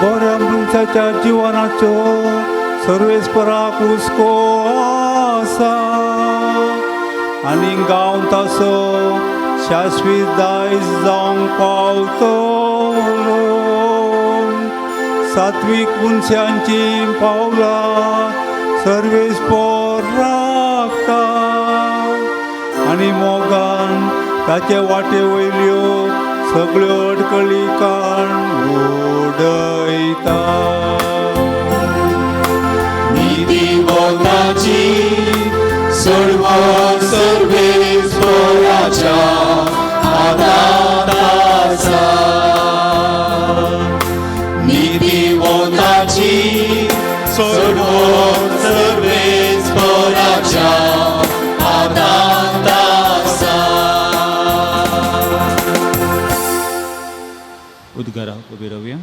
Speaker 6: बऱ्या मनशाच्या जिवनाचो सर्वेस्पराक हुस्को आसा आनी गांव तासो शाश्वीत दायज जावंक पावतलो. सात्वीक मनशांची पावलां सर्वेस्पोर राखता आनी मोगान ताचे वाटे वयल्यो सगळ्यो अडकळी काण उडयता.
Speaker 3: नीतिवंताची चडवण सर्वेस्पोराच्या हातांत आसा. नीतिवंताची चडवण सर्वेस्पोराच्या हातांत आसा. उद्गाराक उबी रावया.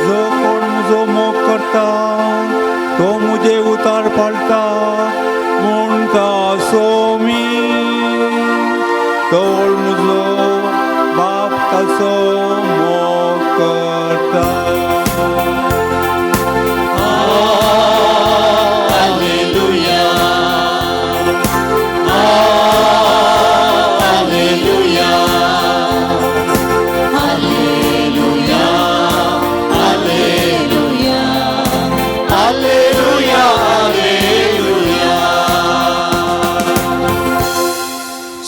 Speaker 6: जो कोण म्हजो मोग करता तो म्हजे उतार पाळटा म्हणटा सोमी. तोळ म्हजो बाप ताचो मोग करता.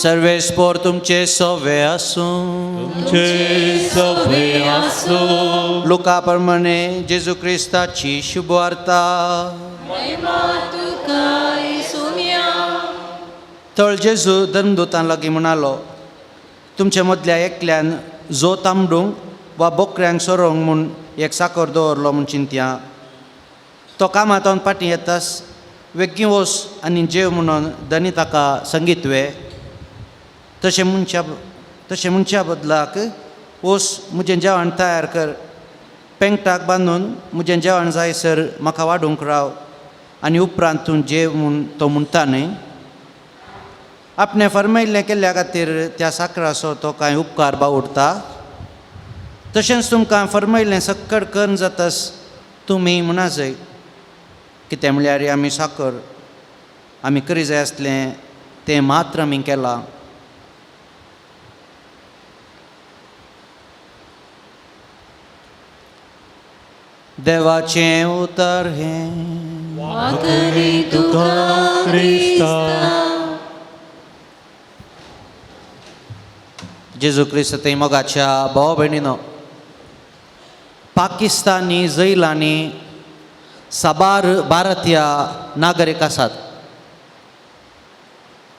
Speaker 4: सर्वेस्पोर तुमचे सोवे आसूं.
Speaker 3: तुमचे सवे आसूं.
Speaker 4: लुका प्रमाणे जेजू क्रिस्ताची शुभवार्ता.
Speaker 2: महिमा तुका येसुम्या.
Speaker 4: तळ जेजू धर्मदूतां लागीं म्हणालो, तुमचे मदल्या एकल्यान जो तांबडूंक वा बोकऱ्यांक सोरोंक म्हूण एक साकर दवरलो म्हूण चिंतया. तो कामांत फाटीं येतास वेगीं वच आनी जेव म्हणून धनी ताका संगीत वे. तशें म्हणच्या बदलाक वच म्हजें जेवण तयार कर, पेंगटाक बांदून म्हजें जेवण जायसर म्हाका वाडूंक राव आनी उपरांत तूं जेव म्हूण तो म्हणटा न्हय. आपणें फर्मायल्लें केल्ल्या खातीर त्या साकराचो तो कांय उपकार बावुडटा. तशेंच तुमकां फर्मायल्लें सक्कड करून जातास तुमी म्हणा जाय, कितें म्हणल्यार आमी साकर आमी करी जाय आसलें तें मात्र आमी केलां. देवाचें उतर हें.
Speaker 2: वाकरी तुका क्रिस्ता.
Speaker 4: जेजू क्रिस्त थंय मोगाच्या भाव भयणीनो, पाकिस्तानी जैलांनी साबार भारतीय नागरीक आसात.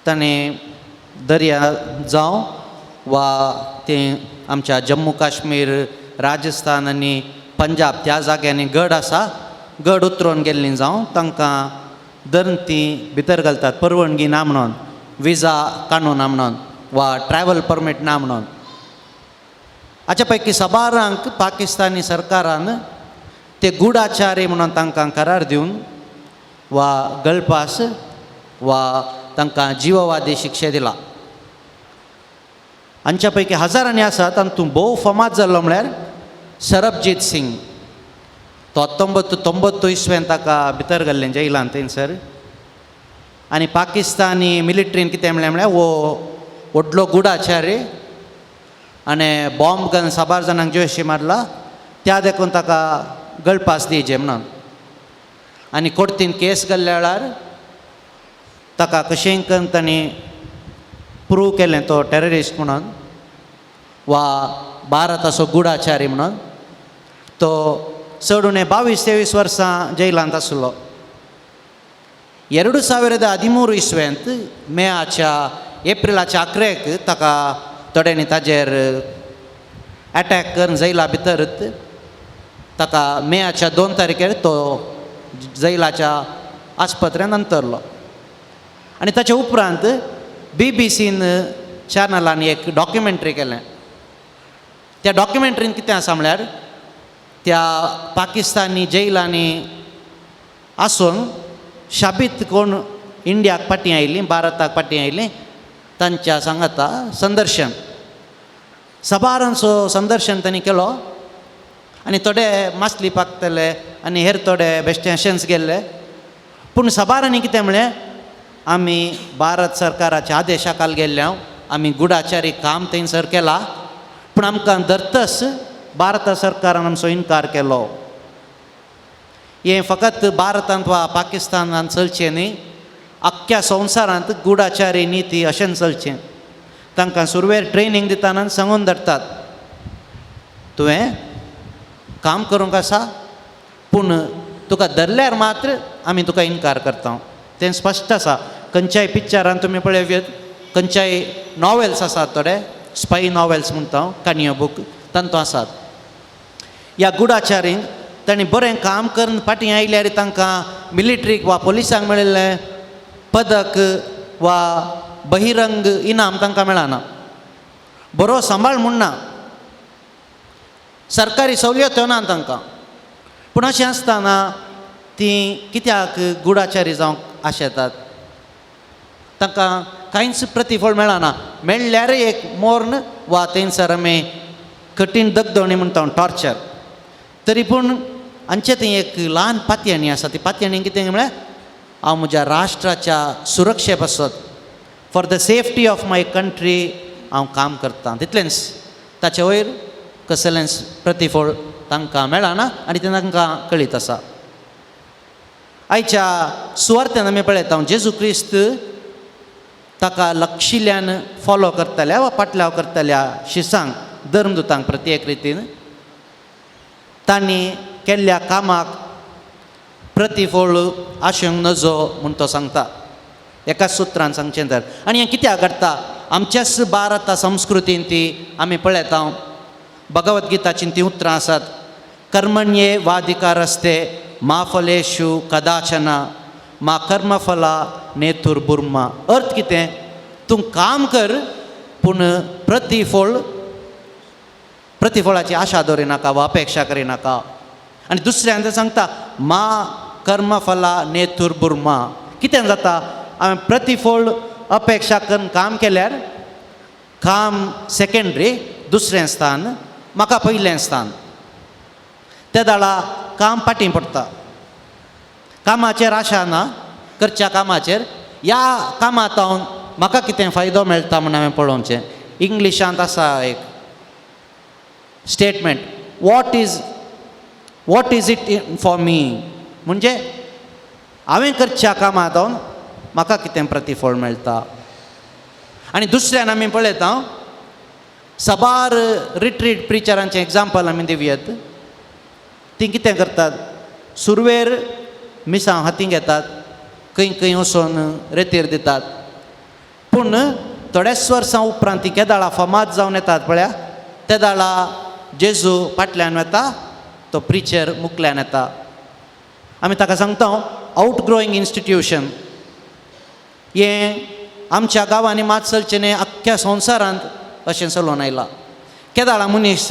Speaker 4: ताणें दर्या जावं वा तें आमच्या जम्मू काश्मीर, राजस्थान आनी पंजाब त्या जाग्यांनी गड आसा, गड उतरोवन गेल्लीं जावं तांकां धरून ती भितर घालतात परवणगी ना म्हणून, विजा काणून ना म्हणून वा ट्रॅवल परमीट ना म्हणून. हाच्या पैकी साबारांक पाकिस्तानी सरकारान ते गुडाचारी म्हणून तांकां करार दिवन वा गळपास वा तांकां जीववादी शिक्षा दिला. हांच्या पैकी हजारांनी आसात. तातूंत भोव फामाद जाल्लो म्हळ्यार सरबजीत सिंग. तो 1990 इसवेन ताका भितर घाल्लें जैलान थंयसर. आनी पाकिस्तानी मिलिट्रीन कितें म्हणलें म्हळ्यार हो व्हडलो गुडाचारी आनी बॉम्ब घालून साबार जाणांक जिवेशी मारला, त्या देखून ताका गळपास दिवचे म्हणून. आनी कोर्तीन केस घाल्ल्या वेळार ताका कशेंय करून तांणी प्रूव केलें तो टेररिस्ट म्हणून वा भारताचो गुडाचारी म्हणून. तो चड उणें 22-23 वर्सां जैलांत आसलो. 2013 इसवेंत मेयाच्या एप्रिलाच्या 11 ताका थोड्यांनी ताजेर एटॅक करून जैला भितर ताका मेयाच्या 2 तारखेर तो जैलाच्या आस्पत्र्यान अंतरलो. आनी ताच्या उपरांत BBC चॅनलान एक डॉक्युमेंट्री केलें. त्या डॉक्युमेंट्रीन कितें आसा म्हळ्यार त्या पाकिस्तानी जैलांनी आसून शाबीत कोण इंडियाक फाटीं आयलीं, भारताक फाटीं आयलीं तांच्या सांगाता संदर्शन, साबारांचो संदर्शन तांणी केलो. आनी थोडे मासली पाकतले आनी हेर थोडे बेश्टे अशेंच गेल्ले. पूण साबारांनी कितें म्हळें, आमी भारत सरकाराच्या आदेशा खाल गेल्ले, आमी गुडाचारी काम थंयसर केलां, पूण आमकां धरतस भारत सरकारान आमचो इनकार केलो. हें फकत भारतांत वा पाकिस्तानांत चलचें न्ही, आख्ख्या संवसारांत गुडाचारी निती अशें चलचें. तांकां सुरवेर ट्रेनींग दितना सांगून धाडटात, तुवें काम करूंक आसा पूण तुका धरल्यार मात्र आमी तुका इनकार करता. तें स्पश्ट आसा. खंयच्याय पिक्चरान तुमी पळोवयेत, खंयच्याय नॉवेल्स आसात, थोडे स्पाय नॉवेल्स म्हणटा हांव, काणयो बूक तांतूं आसात. ह्या गुडाचारींक तांणी बरें काम करून फाटीं आयल्यार तांकां मिलिट्रीक वा पोलिसांक मेळिल्लें पदक वा बहिरंग इनाम तांकां मेळना, बरो सांबाळ म्हूण ना, सरकारी सवलत्यो ना तांकां. पूण अशें आसतना तीं कित्याक गुडाचारी जावंक आशेतात? तांकां कांयच प्रतिफळ मेळना. मेळ्ळ्यारय एक मोर्न वा थंयसर आमी कठीण दगदवणी म्हणटा टॉर्चर. तरी पूण आमचें थंय एक ल्हान पातयणी आसा. ती पातयणी कितें म्हळ्यार हांव म्हज्या राष्ट्राच्या सुरक्षे पासत, for the safety of my country हांव काम करतां, तितलेंच. ताचे वयर कसलेंच प्रतिफळ तांकां मेळना आनी तें तांकां कळीत आसा. आयच्या सुवार्थान आमी पळयता जेजू क्रिस्त ताका लक्षिल्ल्यान फॉलो करतल्या वा पाटल्याव करतल्या शिसांक धर्मदुतांक प्रत्येक रितीन तांणी केल्ल्या कामाक प्रतिफळ आसूंक नजो म्हूण तो सांगता एका सुत्रान सांगचें तर. आनी हें कित्याक घडटा आमच्याच भारता संस्कृतीन ती आमी पळयता. भगवद्गीताचीं तीं उतरां आसात, कर्मण्ये वाधिकारस्ते मा फलेशु कदाचना मा कर्मफला नेतुर बुर्मा. अर्थ कितें, तूं काम कर पूण प्रतिफळ प्रतिफळाची आशा दवरिनाका वा अपेक्षा करिनाका. आनी दुसऱ्यान तें सांगता मा कर्मफला नेतुर बुर्मा. कितें जाता हांवें प्रतिफळ अपेक्षा करून काम केल्यार काम सेकेंडरी, दुसरें स्थान, म्हाका पयलें स्थान. ते दाळा काम फाटीं पडटा, कामाचेर आशा ना, करच्या कामाचेर. ह्या कामांत हांव म्हाका कितें फायदो मेळटा म्हूण हांवें पळोवचें. इंग्लिशांत आसा एक statement, what is it for me, म्हणजे हांवें करच्या कामांत हांव म्हाका कितें प्रतिफळ मेळटा. आनी दुसऱ्यान आमी पळयता साबार रिट्रीट प्रिचरांचें एग्जाम्पल आमी दिवयेत. तीं कितें करतात, सुरवेर मिसां हातीं घेतात, खंय खंय वचोन रेतीर दितात, पूण थोड्याच वर्सां उपरांत ती केदाळा फामाद जावन येतात पळया, ते दाळा जेजू फाटल्यान वता, तो प्रिचर मुकल्यान येता. आमी ताका सांगता आवटग्रोईंग इन्स्टिट्यूशन. हें आमच्या गांवांनी मात चलचें न्हय, आख्ख्या संवसारांत अशें चलोवन आयलां. केदाळा मनीस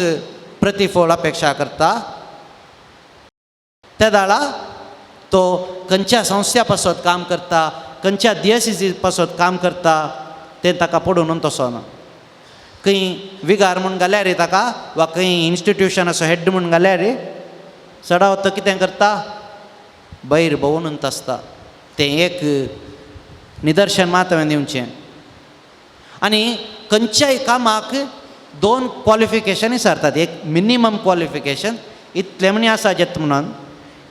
Speaker 4: प्रतिफळ अपेक्षा करता, ते दाळा तो खंयच्या संस्थ्या पासत काम करता, खंयच्या दियसिसी पासत काम करता तें ताका पडून तसो ना. खंय विगार म्हूण घाल्यार ताका वा खंय इन्स्टिट्युशनाचो हेड म्हूण घाल्यार चडावत तो कितें करता, बैर भोंवून आसता. तें एक निदर्शन मात हांवें दिवचें. आनी खंयच्याय कामाक दोन क्वॉलिफिकेशन विचारतात, एक मिनिमम क्वॉलिफिकेशन इतलें म्हणी आसा जेत म्हणून,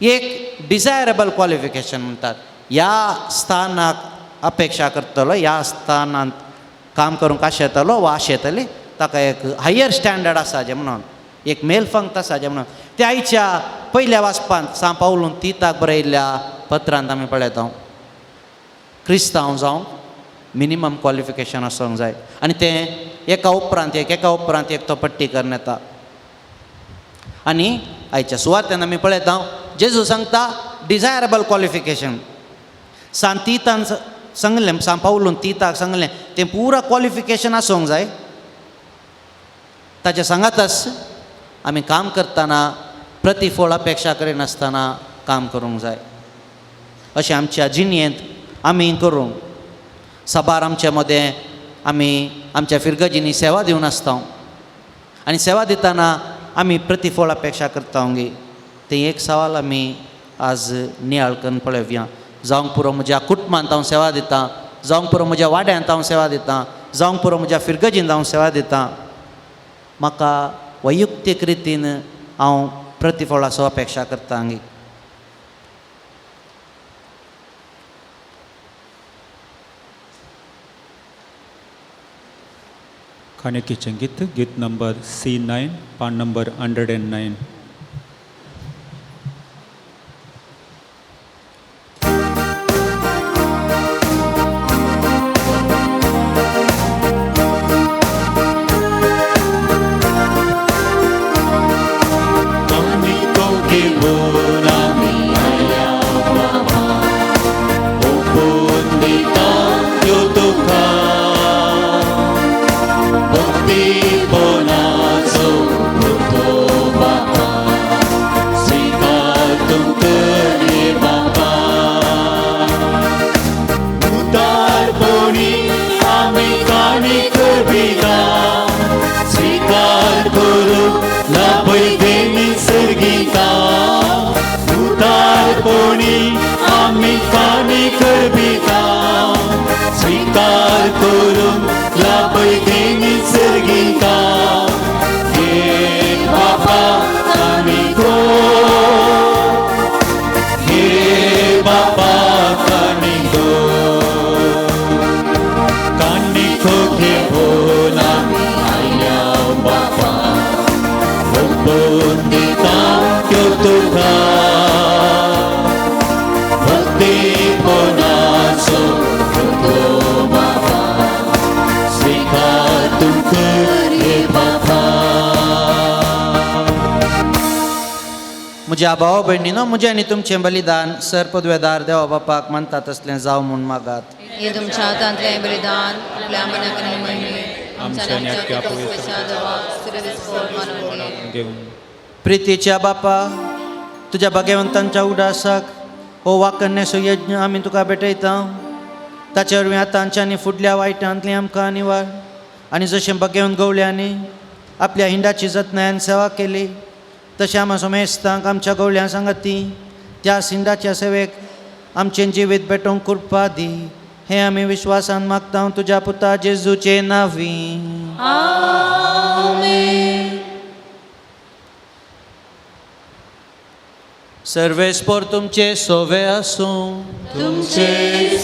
Speaker 4: एक डिजायरेबल क्वॉलिफिकेशन म्हणटात. ह्या स्थानाक अपेक्षा करतलो, ह्या स्थानांत काम करूंक आशेतलो वा आशेतली, ताका एक हायर स्टँडर्ड आसा जें म्हणून, एक मेलफंक्त आसा जें म्हणून. ते आयच्या पयल्या वाचपांत सांव पावलून तिताक बरयल्ल्या पत्रांत आमी पळयता क्रिस्तांव जावंक मिनिमम क्वॉलिफिकेशन आसूंक जाय. आनी तें एका उपरांत एक, एका उपरांत एक तो पट्टी करून येता. आनी आयच्या सुवातेन आमी पळयता जेजू सांगता डिजायरेबल क्वॉलिफिकेशन. सांत तितान सांगलें, सांव पावलून तिताक सांगलें तें पुरा क्वॉलिफिकेशन आसूंक जाय. ताच्या सांगातच आमी काम करतना प्रतिफळ अपेक्षा करिनासतना काम करूंक जाय. अशें आमच्या जिणेंत आमी करूंक साबार आमच्या मदें आमी आमच्या फिरगजींनी सेवा दिवन आसता आनी सेवा दितना आमी प्रतिफळ अपेक्षा करता गे. तें एक सवाल आमी आज नियाळ करून पळोवया. जावंक पुरो म्हज्या कुटुंबांत हांव सेवा दितां, जावंक पुरो म्हज्या वाड्यांत हांव सेवा दितां, जावंक पुरो म्हज्या फिरगजींत हांव सेवा दितां, म्हाका वैयक्तीक रितीन हांव प्रतिफळाचो अपेक्षा करता गे.
Speaker 3: काणिकेचें गीत, गीत नंबर C9, पान नंबर 109. ओंपून दिता त्यो तुका भक्तीपणाचो तुजो बाबा स्विकार तूं कर रे बाबा.
Speaker 4: म्हज्या भाव भयणीनो, म्हजें आनी तुमचें बलिदान सर पदवेदार देवा बापाक मानता तसलें जावं म्हूण मागात.
Speaker 2: हे तुमच्या हातांतलें बलिदान आपल्या मनाक आनी महिमे
Speaker 3: आमच्या आनी आख्ख्या पवित्र
Speaker 2: देवाक सर्वेस्पोर मानून
Speaker 3: घेवन.
Speaker 4: प्रितीच्या बापा, तुज्या भाग्यवंतांच्या उडासाक हो वाकन्यासो यज्ञ आमी तुका भेटयता. ताचे वरवीं आतांच्या आनी फुडल्या वायटांतली आमकां निवार आनी जशें भाग्यवंत गवळ्यांनी आपल्या हिंडाची जतनायेन सेवा केली तशें आमा समेस्तांक आमच्या गवळ्यां सांगाती त्या हिंडाच्या सेवेक आमचें जिवीत भेटोवंक कृपा दी. हें आमी विश्वासान मागता तुज्या पुता जेजूचे नांवी.
Speaker 2: आमेन.
Speaker 4: सर्वेस्पोर तुमचे सोवे आसूं.
Speaker 2: तुमचे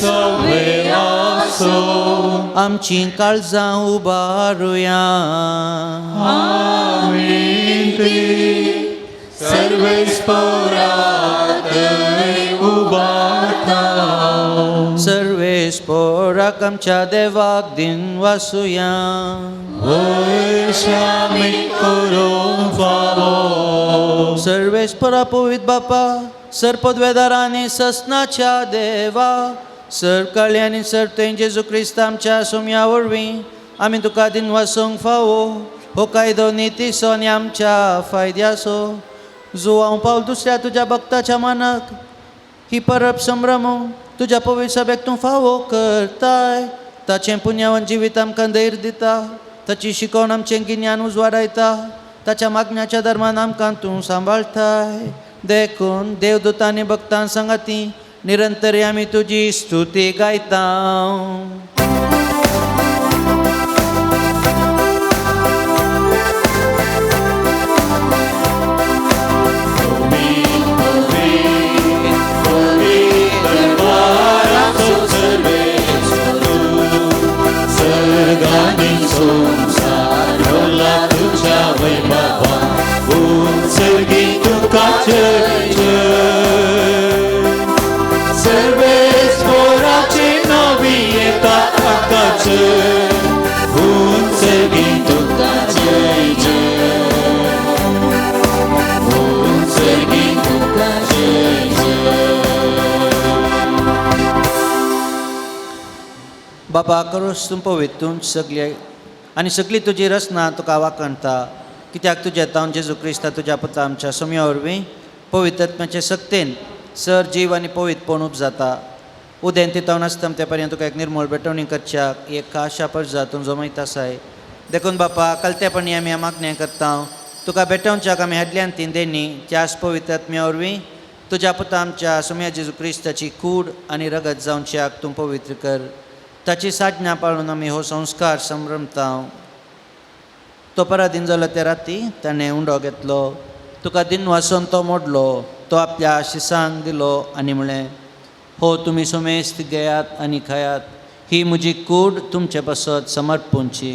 Speaker 3: सवे आसूं.
Speaker 4: आमची काळजां उबारुया.
Speaker 3: सर्वेस्पोरात उबारता.
Speaker 4: सर्वेस्पोराक आमच्या देवाक दिन वासुया.
Speaker 3: वय श्यामी करूंक फावो.
Speaker 4: सर्वेस्पोरा पवित्र बापा, सरपदवेदार आनी ससनाच्या देवा, सर काळी आनी सर तुवें जेजू क्रिस्त आमच्या सोम्या वरवीं आमी तुका दिन वासूंक फावो. हो कायदो नितीचो आनी आमच्या फायद्याचो. जुवांव पावल दुसऱ्या तुज्या भक्ताच्या मानाक ही परब संभ्रम तुज्या पवित्र सभेक तूं फावो करताय. ताचें पुण्यावन जिवीत आमकां धैर्य दिता, ताची शिकवण आमचें गिन्यान उजवाडायता, ताच्या मागण्याच्या धर्मान आमकां तूं सांबाळटाय. देखून देवदूतांनी भक्तां सांगाती निरंतर आमी तुजी स्तुती गायता.
Speaker 3: सर्गानी संसार भरला तुझ्या वैभवा, उत्सर्गी तुका जय जय. सर्वेस्पोराची नवी येता आकाश, उत्सर्गी तुका जय जय, उत्सर्गी तुका जय जय.
Speaker 4: बाबा करोस तूं पवित्र तूं सगळे आनी सगळी तुजी रचना तुका वाखणता. कित्याक तुज्या तावन जेजू क्रिस्ता तुज्या पुता आमच्या सोम्या वरवीं पवित्र आत्म्याचे सक्तेन सर जीव आनी पवित्रपण उपजाता. उदेंत तितावन आसता ते पर्यंत तुका एक निर्मूळ भेटवणी करच्याक एक खाशा परजा तूं जमयत आसाय. देखून बापा कलतेपणी आमी मागणें करता तुका भेटोवच्याक आमी हाडल्यान तीन देणी त्याच पवित्र आत्म्या वरवीं तुज्या पुता आमच्या सोम्या जेजू क्रिस्ताची कूड आनी रगत जावच्याक तूं पवित्र कर. ताची साधना पाळून आमी हो संस्कार संभ्रमता. तो पराधीन जालो त्या राती ताणें उंडो घेतलो, तुका दिन वासून तो मोडलो, तो आपल्या शिसांक दिलो आनी म्हणलें, हो तुमी सुमेस्त घेयात आनी खायात, ही म्हजी कूड तुमचे पासत समर्पूंची.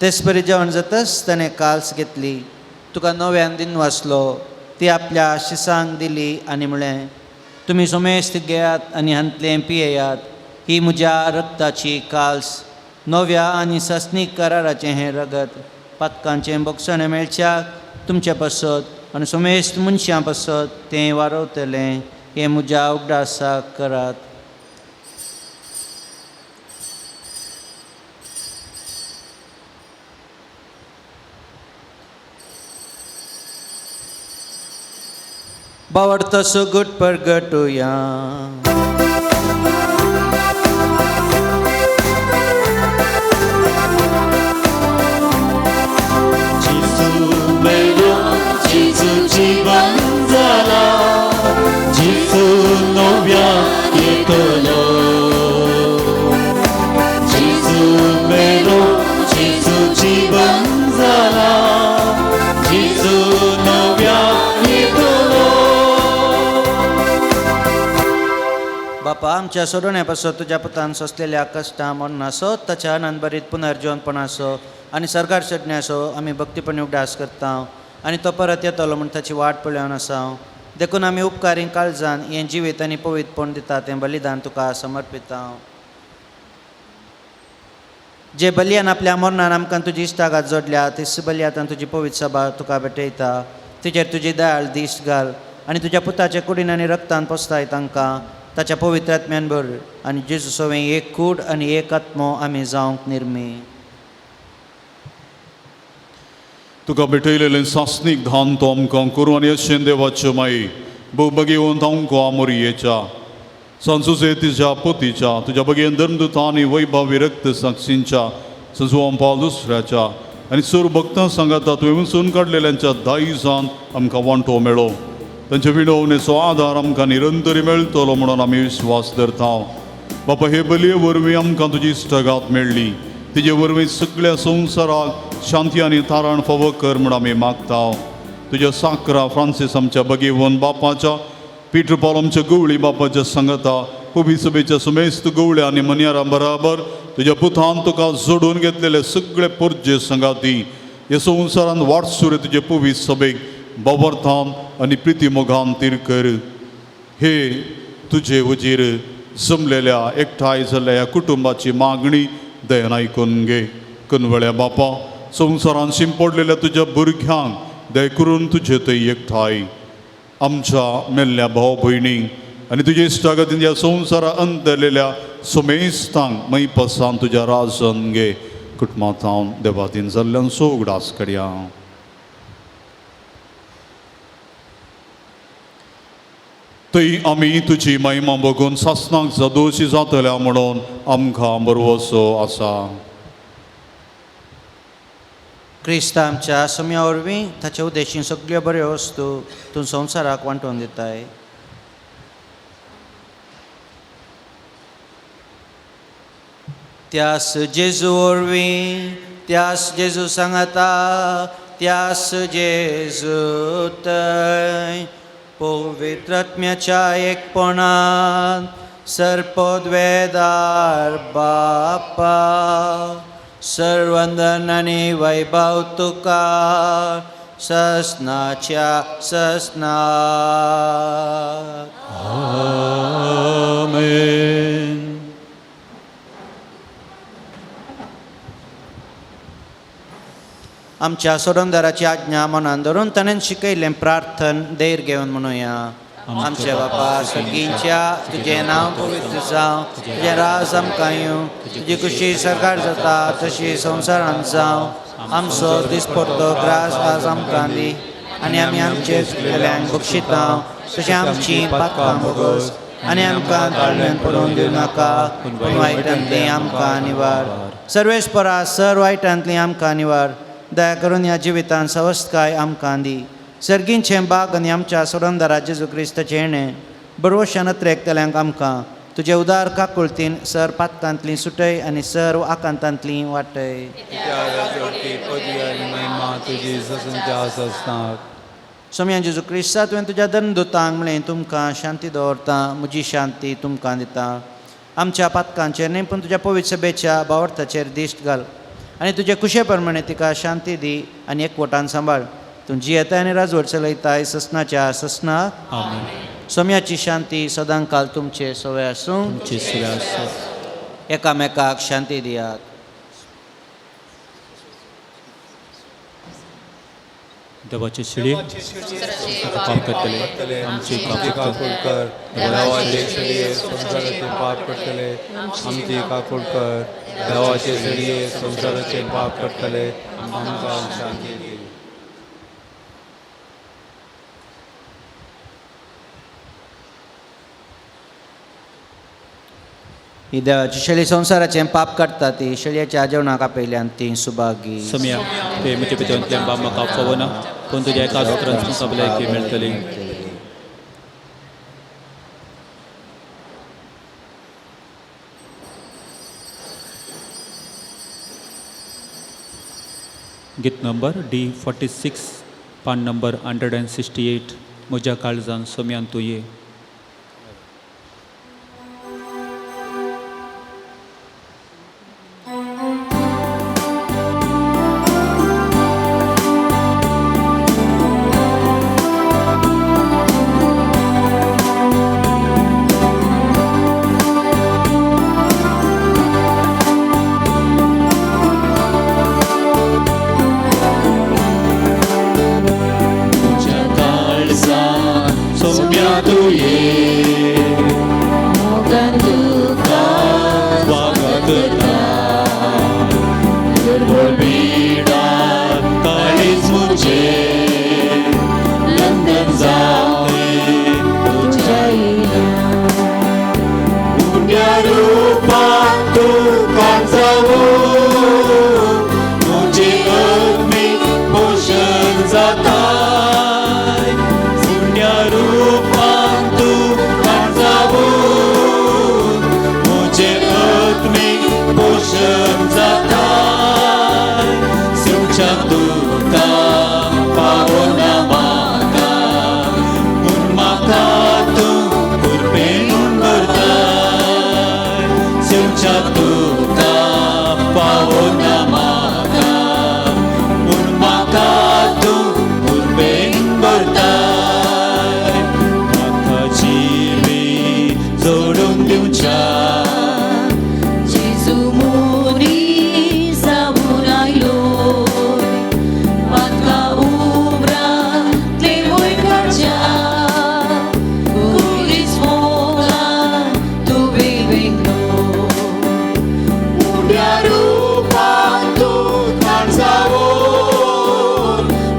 Speaker 4: तेच परी जेवण जातच ताणें काल्स घेतली, तुका नव्यान दिन वाचलो, ती आपल्या शिसांक दिली आनी म्हणलें, तुमी सुमेस्त घेयात आनी हांतलें पियेयात, ही म्हज्या रक्ताची काल्स, नव्या आनी सस्नीक कराराचें हें रगत पातकांचें बोगसणें मेळच्याक तुमचे पासत आनी सुमेस्त मनशां पासत तें वारवतलें. हें म्हज्या उगडासाक करात. बावडतो सुगूट परगटुया.
Speaker 3: जेजू मेलो, जेजू जीवन जाला, जेजू नव्या येतलो. जेजू मेलो, जेजू जीवन जाला, जेजू नव्या येतलो.
Speaker 4: बापा बापा आमच्या सोडवण्या पासत तुज्या पुतान सोंसलेल्या कश्टां मरणाचो ताच्या आनंदभरीत पुनर्जिवनपणाचो आनी सरकार सोडण्याचो आमी भक्तीपणी उगडास करता आनी तो परत येतलो म्हूण ताची वाट पळोवन आसा. देखून आमी उपकारी काळजान हें जिवीत आनी पवित्रपण दिता तें बलिदान तुका समर्पिता. जे बलियान आपल्या मरणान आमकां तुजी इश्टागात जोडल्या तीच बलियान तुजी पवित्र सभा तुका भेटयता. तिचेर तुजी दयाळ दिश्ट घाल आनी तुज्या पुताच्या कुडीन आनी रक्तान पोसताय तांकां ताच्या पवित्र आत्म्यान भर आनी जेजू सवें एक कूड आनी एक आत्मो आमी जावंक निर्मी.
Speaker 1: तुका भेटयलेलें सासणीक धान तो आमकां करूं आनी अशें देवाच्यो माई भोव तांकां आमोरयेच्या संजुजे तिच्या पोतीच्या तुज्या बगेन धर्मदुता आनी वैभव विरक्त साक्षींच्या संजुवां पावल दुसऱ्याच्या आनी सूर भक्तां सांगाता तुवें वचून काडलेल्यांच्या दायजान आमकां वांटो मेळो. तांच्या विणवणेचो आदार आमकां निरंतरी मेळटलो म्हणून आमी विश्वास धरता. बापा हे बलये वरवीं आमकां तुजी इश्टगात मेळ्ळी तिजे वरवीं सगळ्या संवसाराक शांती आनी तारण फावो कर म्हूण आमी मागता. तुज्या साकरा फ्रांसीस आमच्या बगेवन बापाच्या पीटर पॉल आमच्या गवळी बापाच्या सांगता पबी सभेच्या सुमेस्त गवळ्या आनी मनयारां बराबर तुज्या पुतान तुका जोडून घेतलेले सगळे पोरजे सांगाती हे संवसारान वाटसुरे तुजे पवी सभेक बाबर्थान आनी प्रिती मोगान तीर कर. हे तुजे वजीर जमलेल्या एकठांय जाल्ल्या ह्या कुटुंबाची मागणी दयान आयकून घे. कनवळ्या बापा संवसारान शिंपडलेल्या तुज्या भुरग्यांक दय करून तुजे थंय एकठांय आमच्या मेल्ल्या भाव भयणींक आनी तुजे इश्टागतीन ह्या संवसारा अंतरलेल्या सुमेस्तांक मैपसान तुज्या राजन घे. कुटुंबांत देवादीन जाल्ल्यान सो उगडास करया. थंय आमी तुजी महिमा बघून सासणाक जादोशी जातल्या म्हणून आमकां बरवसो आसा.
Speaker 4: क्रिस्त आमच्या सम्या वरवीं ताच्या उद्देशीन सगळ्यो बऱ्यो वस्तू तूं संवसाराक वांटून दिताय. त्यास जेजू वरवीं त्यास जेजू सांगाता त्यास जेजू थंय पवित्र आत्म्याच्या एकपणान सर्पद्वेदार बापा सर्वंदन आनी वैभव तुका ससनाच्या ससना.
Speaker 3: आमेन.
Speaker 4: आमच्या सोडमदाराची आज्ञा मनान धरून ताणें शिकयल्लें प्रार्थन धैर्य घेवन म्हणुया. आमच्या बापा सगळींच्या तुजें नांव पवित्र जावं, तुजें राज आमकां येवं, तुजी खुशी सरकार जाता तशी संवसारांत जावं. आमचो दिसपडतो ग्रास आज आमकां दी आनी आमी आमचे चुकलेल्यांक बक्षिता तशें आमची पातकां भोगोस आनी आमकां ताळमेन पडोवन दिवं नाका पूण वायटांतली आमकां निवार. सर्वेस्परा सर वायटांतली आमकां निवार. दया करून ह्या जिवितान सवस्तकाय आमकां दी. सर्गींचें बाग आनी आमच्या सोडमदारा जेजू क्रिस्ताचें येणें बरवशान अत्रेकतल्यांक आमकां तुजे उदार काकुळतीन सर पातकांतली सुटय आनी सर्व आकांतांतली वाटय. सोम्या जेजू क्रिस्ता तुवें तुज्या दनदुतांक म्हणलें तुमकां शांती दवरता म्हजी शांती तुमकां दिता. आमच्या पातकांचेर न्ही पूण तुज्या पवित्र सभेच्या बावर्थाचेर दिश्ट घाल आनी तुजे कुशे प्रमाणे तिका शांती दी आनी एकवटान सांबाळ. तूं जियेताय आनी राजवट चलयताय ससनाच्या ससना.
Speaker 3: आमेन.
Speaker 4: सोम्याची शांती सदांकाल तुमचे सवय आसूं.
Speaker 3: तुमची सवय आसूं.
Speaker 4: एकामेकाक शांती दियात.
Speaker 3: देवाचे शिडी पाप करतले आमची
Speaker 6: काकूळ कर. देवाचे शिडये संवसाराचे पाप करतले आमची काकूळ कर. देवाचे शिडये संवसाराचे पाप करतले आमकां शांती दी.
Speaker 4: ही देवाची शेळी संवसाराचें पाप काडटा ती शेळयेच्या जेवणाक आपयल्यान ती सुभागी.
Speaker 3: सम्या ते म्हजे भितरतल्यान बाब म्हाका फावना पूण तुज्या एका उतरान तुमकां भलायकी मेळटली. गीत नंबर D46 पान नंबर 168 म्हज्या काळजान सोम्यान तूं ये. रूपान तूं कांचावून म्हजें आत्मीक पोशण जाता. उंड्या रूपान तूं कांचावून म्हजें आत्मीक पोशण जाता. शिवच्या तुका पावना म्हाका, पूण म्हाका तूं कृपेन भरताय. शिवच्या तुका पावना म्हाका, पूण म्हाका तूं कृपेन भरताय. म्हाका जिवीत जोडून दिवच्या
Speaker 2: जेजू मुनी जावन आयलो, पातका उम्रांतले वयर काडच्या, कुरीस मोगान तुवें वेंगलो.
Speaker 1: उंड्या रूपान तूं कांचावून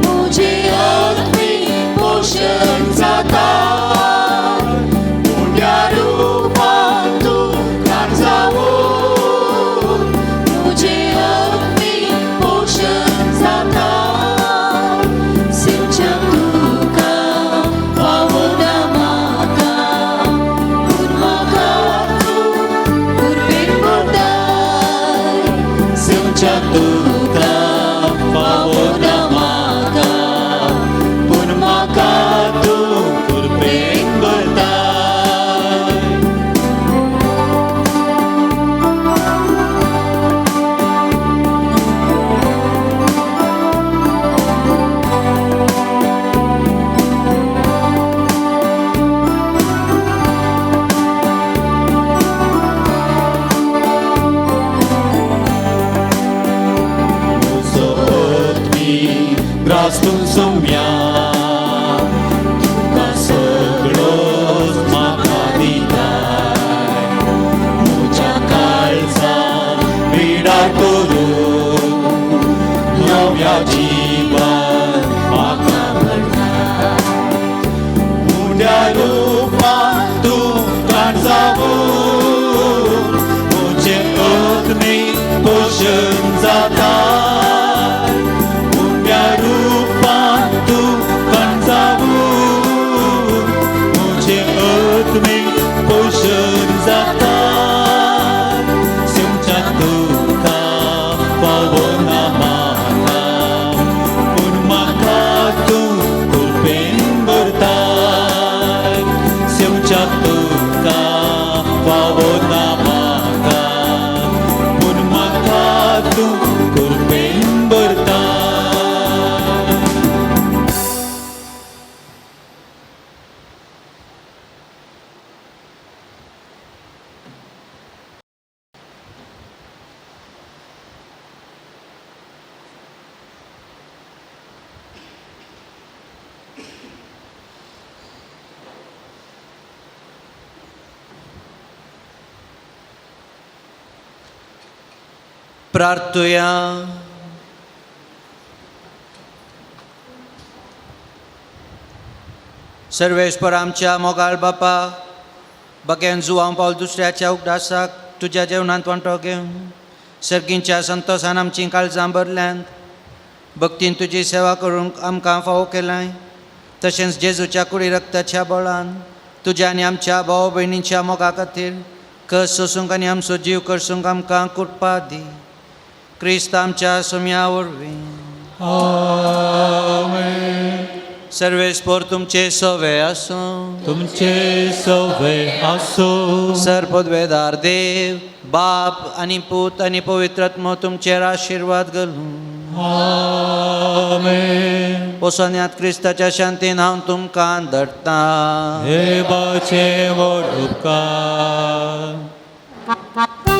Speaker 1: म्हजें आत्मीक पोशण जाता. उंड्या रूपान तूं कांचावून
Speaker 2: म्हजें आत्मीक पोशण जाता. शिवच्या तुका पावना म्हाका, पूण म्हाका तूं कृपेन भरताय.
Speaker 3: शिवच्या तुका पावना म्हाका, पूण म्हाका तूं कृपेन भरताय. म्हजो आत्मीक ग्रास तूं सोम्या, तुका सगळोच म्हाका दिताय. म्हज्या काळजान पिडा करून नव्या जिवान म्हाका भरताय. उंड्या रूपान तूं कांचावून म्हजें आत्मीक पोशण जाता. उंड्या रूपान तूं कांचावून म्हजें आत्मीक पोशण जाता. शिवच्या तुका पावना म्हाका, पूण म्हाका तूं कृपेन भरताय. शिवच्या तुका पावना म्हाका, पूण म्हाका तूं कृपेन भरताय.
Speaker 4: प्रार्थुया. सर्वेस्पर आमच्या मोगाळ बापा, बगेन जुवांव पावल दुसऱ्याच्या उगडासाक तुज्या जेवणांत वांटो घेवन सर्गींच्या संतोशान आमचीं काळजां भरल्यांत. भक्तीन तुजी सेवा करूंक आमकां फावो केलाय. तशेंच जेजूच्या कुडी रक्ताच्या बळान तुज्या आनी आमच्या भाव भयणींच्या मोगा खातीर कस सोसूंक आनी आमचो जीव करसूंक आमकां कृपा दी. क्रिस्त आमच्या सोम्या वरवीं.
Speaker 3: आमेन.
Speaker 4: सर्वेस्पर तुमचे सवे आसूं.
Speaker 3: तुमचे सवे आसूं.
Speaker 4: सर पदवेदार देव बाप आनी पूत आनी पवित्रात्मो तुमचेर आशिर्वाद घालूं.
Speaker 3: आमेन.
Speaker 4: वसन्यात क्रिस्ताच्या शांतीन हांव तुमकां धाडटां.
Speaker 3: देवाचे व्हड उपकार.
Speaker 2: Bhakti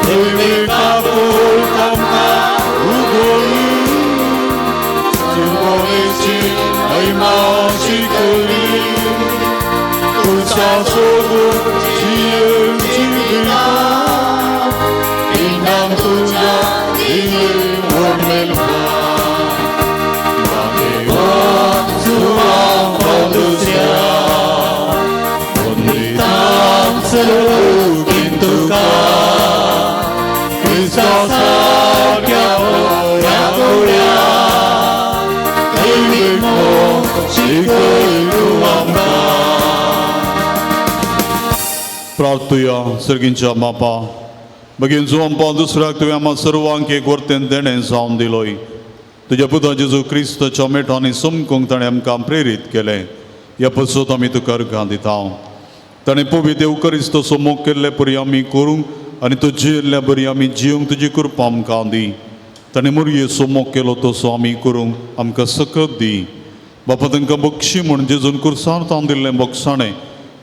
Speaker 1: दैवी काकूळ आमकां उगोळी सुरवणेची महिमा शिकली तुझा सोबून जियेवची जिवितां इनाम तुझ्या दिले व्हडमेलपण प्रार्थुया सर्गींच्या बापा बगीन जुवांपा दुसऱ्याक तुवें आम्हा सर्वांक एक वर्तेन देणें जावन दिलोय. तुज्या पुता जेजू क्रिस्तच्या मेटांनी समकूंक ताणें आमकां प्रेरीत केलें. ह्या पसत आमी तुका अर्घां दिता. ताणें पवित्र देवकरिस्त मोग केल्ले परी आमी करूंक आनी तो जियेल्ल्या बरी आमी जिवंक तुजी कृपा आमकां दी. ताणें मोरयेचो मोग केलो तसो आमी करूंक आमकां सकत दी. बापा तांकां बक्षी म्हूण जेजून कुर्सार तावन दिल्लें बक्षाणें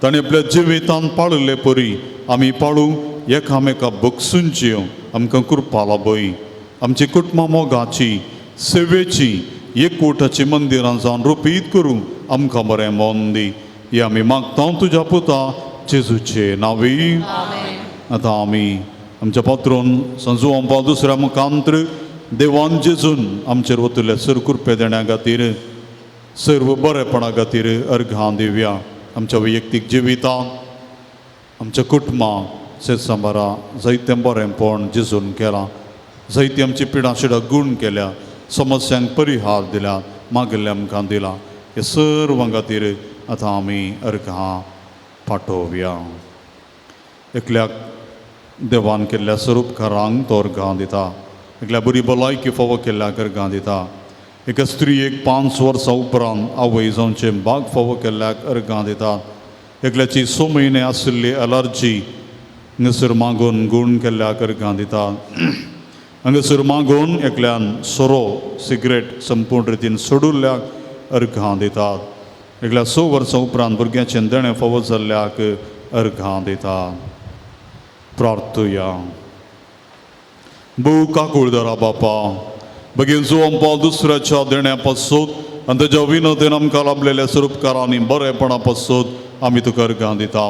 Speaker 1: ताणें आपल्या जिवितान पाळिल्ले परी आमी पाळूंक एकामेका बक्षून जिवंक आमकां कृपा लाभय. आमची कुटुंबां मोगाची सेवेची एकवटाची मंदिरां जावन रुपीत करूंक आमकां बरें मन दी. हे आमी मागता तुज्या पुता जेजूचे नांवी. आतां आमी आमच्या पात्रोन संजू आमपा दुसऱ्या मुखांत्र देवान जेजून आमचेर वतल्या सर कृपे देण्या खातीर सर्व बरेपणा खातीर अर्घां दिवया. आमच्या वैयक्तीक जिवितांत आमच्या कुटुंबाक शेतसांबारा जायतें बरेंपण जेजून केलां, जायती आमची पिडां शिडां गूण केल्या, समस्यांक परिहार दिल्या, मागिल्लें आमकां दिलां. हे सर्वां खातीर आतां आमी अर्घां पाठोवया. एकल्याक देवान केल्ल्या स्वरूपकारांक तो अर्घां दिता. एकल्या बरी भलायकी फावो केल्ल्याक अर्घां दिता. एका स्त्रियेक 5 वर्सां उपरांत आवय जावचें भाग फावो केल्ल्याक अर्घां दिता. एकल्याची 6 म्हयने आशिल्ली एलर्जी हांगासर मागून गूण केल्ल्याक अर्घां दिता. हांगासर मागून एकल्यान सोरो सिगरेट संपूर्ण रितीन सोडुल्ल्याक अर्घां दितात. एकल्या 6 वर्सां उपरांत भुरग्याचें देणें फावो जाल्ल्याक अर्घां दितात. प्रार्थुया. भोव काकुळदरा बापा बगीन जुवांपा दुसऱ्याच्या देण्या पासून आनी तेज्या विनोदेन आमकां लाभलेल्या स्वरूपकारांनी बरेपणा पासून आमी तुका अर्घां दिता.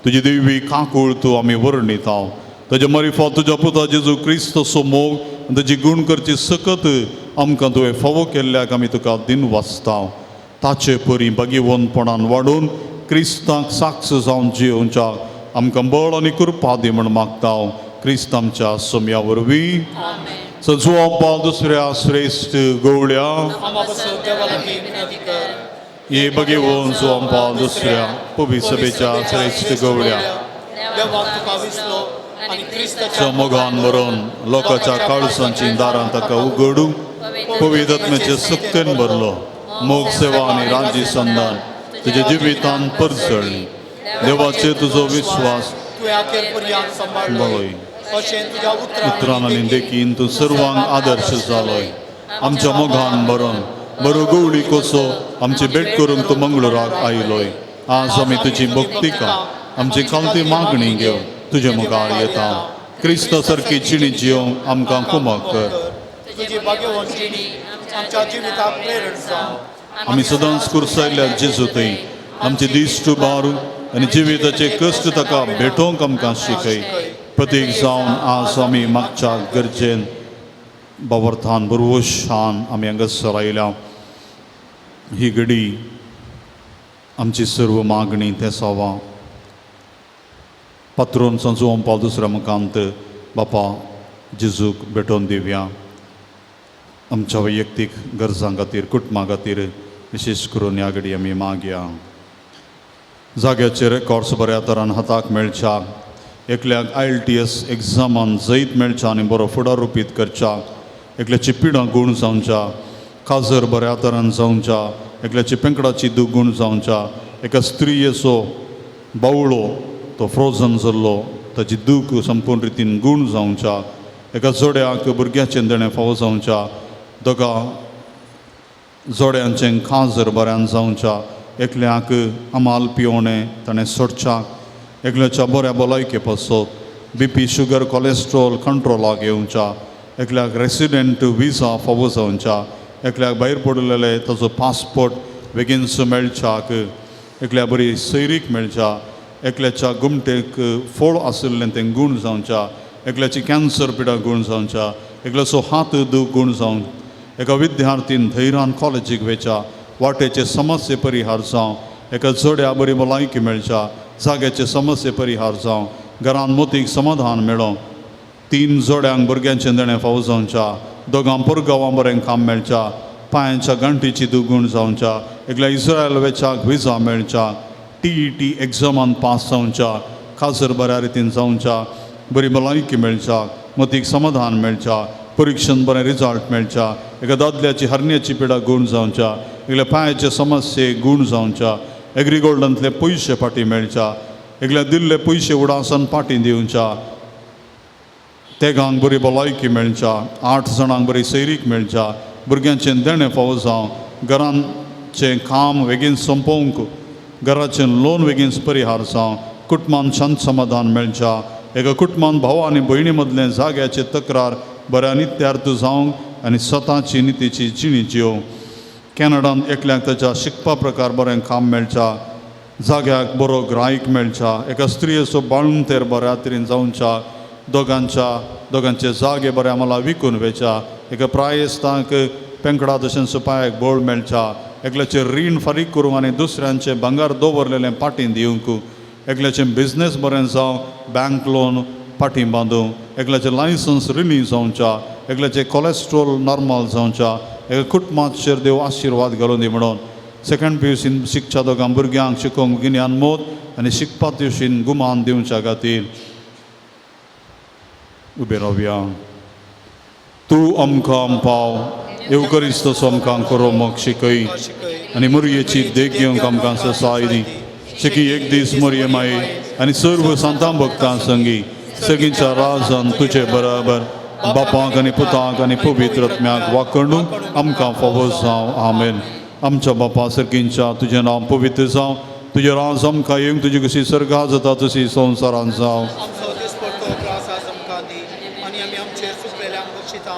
Speaker 1: तुजी देवी काकूळ तूं आमी वर्णिता. ताजे मरिफात तुज्या पुता जेजू क्रिस्तचो मोग आनी ताजी गूण करची सकत आमकां तुवें फावो केल्ल्याक आमी तुका दिन वाचता. ताचे परी भगिवंतपणान वाडून क्रिस्ताक साक्ष जावन जियोवच्याक आमकां बळ आनी कृपा दी म्हूण मागता. क्रिस्त आमच्या सोम्या वरवीं. सजुआंपा दुसऱ्या श्रेश्ठ गवळ्या हे बघेवन जुआंपा दुसऱ्या पवी सभेच्या श्रेश्ठ गवळ्या मोगान मरून लोकांच्या काळसांची दारां ताका उगडूंक पवित्र सक्तेन भरलो. मोग सेवा आनी राजी संदान तुज्या जिवितान परजळ्ळी. देवाचेर तुजो विश्वास उतरान आनी देखीन तूं सर्वांक आदर्श जालोय. आमच्या मोगान भरून बरो गवळी कसो आमची भेट करूंक तूं मंगळुराक आयलोय. आज आमी तुजी भक्तिका आमची खालती मागणी घेवन तुजे मुखार येता. क्रिस्त सारकी जिणी जिवंक आमकां कुमक कर. आमी सदांच कुर्सायल्ल्या जेजू थंय आमचे दिश्ट उबारू आनी जिविताचे कश्ट ताका भेटोवंक आमकां शिकय. प्रतीक जावन आज आमी मागच्या गरजेन बावर्थान बरवशान आमी हांगासर आयल्या. ही घडी आमची सर्व मागणी ते सवा पात्रोन संजू ओंपाल दुसऱ्या मुखांत बापा जेजूक भेटोवन दिवया. आमच्या वैयक्तीक गरजां खातीर कुटुंबा खातीर विशेश करून ह्या घडी आमी मागया. जाग्याचे रेकॉर्ड्स बऱ्या तरान हाताक मेळच्या, एकल्याक IELTS एग्जामान जैत मेळच्या आनी बरो फुडार रुपीत करच्या, एकल्याची पिडां गूण जावच्या, काजर बऱ्या तरान जावच्या, एकल्याची पेंकडाची दूख गूण जावच्या, एका स्त्रियेचो बावळो तो फ्रोजन जाल्लो ताची दूख संपूर्ण रितीन गूण जावच्या, एका जोड्याक भुरग्याचें देणें फावो जावच्या, दोगा जोड्यांचें काजर बऱ्यान जावच्या, एकल्याक अमाल पिवणें ताणें सोडच्या, एकल्याच्या बऱ्या भलायके पासत बीपी शुगर कॉलेस्ट्रॉल कंट्रोलाक येवच्या, एकल्याक रेसिडेंट विजा फावो जावच्या, एकल्याक भायर पडलेले ताचो पासपोर्ट बेगीनसो मेळच्याक, एकल्या बरी सैरीक मेळच्या, एकल्याच्या गुमटेक फोळ आशिल्लें तें गूण जावच्या, एकल्याची कॅन्सर पिडा गूण जावच्या, एकल्याचो हात दूख गूण जावन, एका विद्यार्थीन धैर्यान कॉलेजीक वेच्या, वाटेचे समस्ये परिहार जावं, एका जोड्या बरी भलायकी मेळच्या, जाग्याचे समस्ये परिहार जावं, घरान मोतीक समाधान मेळों, 3 जोड्यांक भुरग्यांचें देणें फावो जावच्या, दोगां पोरगांवां बरें काम मेळच्या, पांयांच्या गांठीची दुगूण जावच्या, एकल्या इस्रायल वेच्याक विजा मेळच्या, TET एग्जामान पास जावच्या, खाजर बऱ्या रितीन जावच्या, बरी भलायकी मेळच्या, मतीक समाधान मेळच्या, परिक्षण बरें रिजल्ट मेळच्या, एका दादल्याची हरण्याची पिडा गूण जावच्या, एकल्या पांयाचे समस्ये गूण जावच्या, एग्रीगोल्डांतले पयशे फाटीं मेळच्या, एकल्या दिल्ले पयशे उडासान फाटीं दिवच्या, तेगांक बरी भलायकी मेळच्या, 8 जाणांक बरी सैरीक मेळच्या, भुरग्यांचें देणें फावो जावं, घरांचें काम बेगीन सोंपोवंक, घराचें लोन बेगीन परिहार जावं, कुटुंबान शांत समाधान मेळच्या, एका कुटुंबान भाव आनी भयणी मदलें जाग्याचे तक्रार बऱ्या नित्यार्थ जावंक आनी स्वताची नितीची जिणी जियोवंक, कॅनडान एकल्याक ताच्या शिकपा प्रकार बरें काम मेळच्या, जाग्याक बरो ग्रायक मेळच्या, एका स्त्रियेचो बाळंतेर बऱ्या तरेन जावच्या, दोगांचे जागे बरे आम्हाला विकून वेच्या, एका प्रायस्तांक पेंकडा तशेंच पांयाक बळ मेळच्या, एकल्याचें रीण फारीक करूंक आनी दुसऱ्यांचें भांगर दवरलेलें पाटीं दिवंक, एकल्याचें बिजनेस बरें जावं, बँक लोन पाटीं बांदूंक, एकल्याचें लायसन्स रिन्यू जावच्या, एकल्याचें कॉलेस्ट्रॉल नॉर्मल जावच्या, एका कुटुंबाचेर देव आशिर्वाद घालून दी म्हणून सेकंड पियूसीन शिकच्या दोगां भुरग्यांक शिकोवंक गिन्यान मोत आनी शिकपा दिवशीन गुमान दिवच्या खातीर उबे रावया. तूं आमकां पाव येवकरीस्त तसो आमकां करो मोग शिकय आनी मोरयेची देख घेवंक आमकां ससाय दी. शेकी एक दीस मोरये माये आनी सर्व सांतां भक्तां संगी सगळींच्या राजान तुजे बराबर बापाक आनी पुताक आनी पवित्र आत्म्याक वाकडूंक आमकां फावो जावं. आमेन. आमच्या बापा सर्गींच्या तुजें नांव पवित्र जावं, तुजें राज आमकां येवंक, तुजी कशी सर्गा जाता तशी संवसारान जावं.
Speaker 7: आमचो दिसपडतो ग्रास आज आमकां दी आनी आमी आमचे चुकलेल्यांक बक्षिता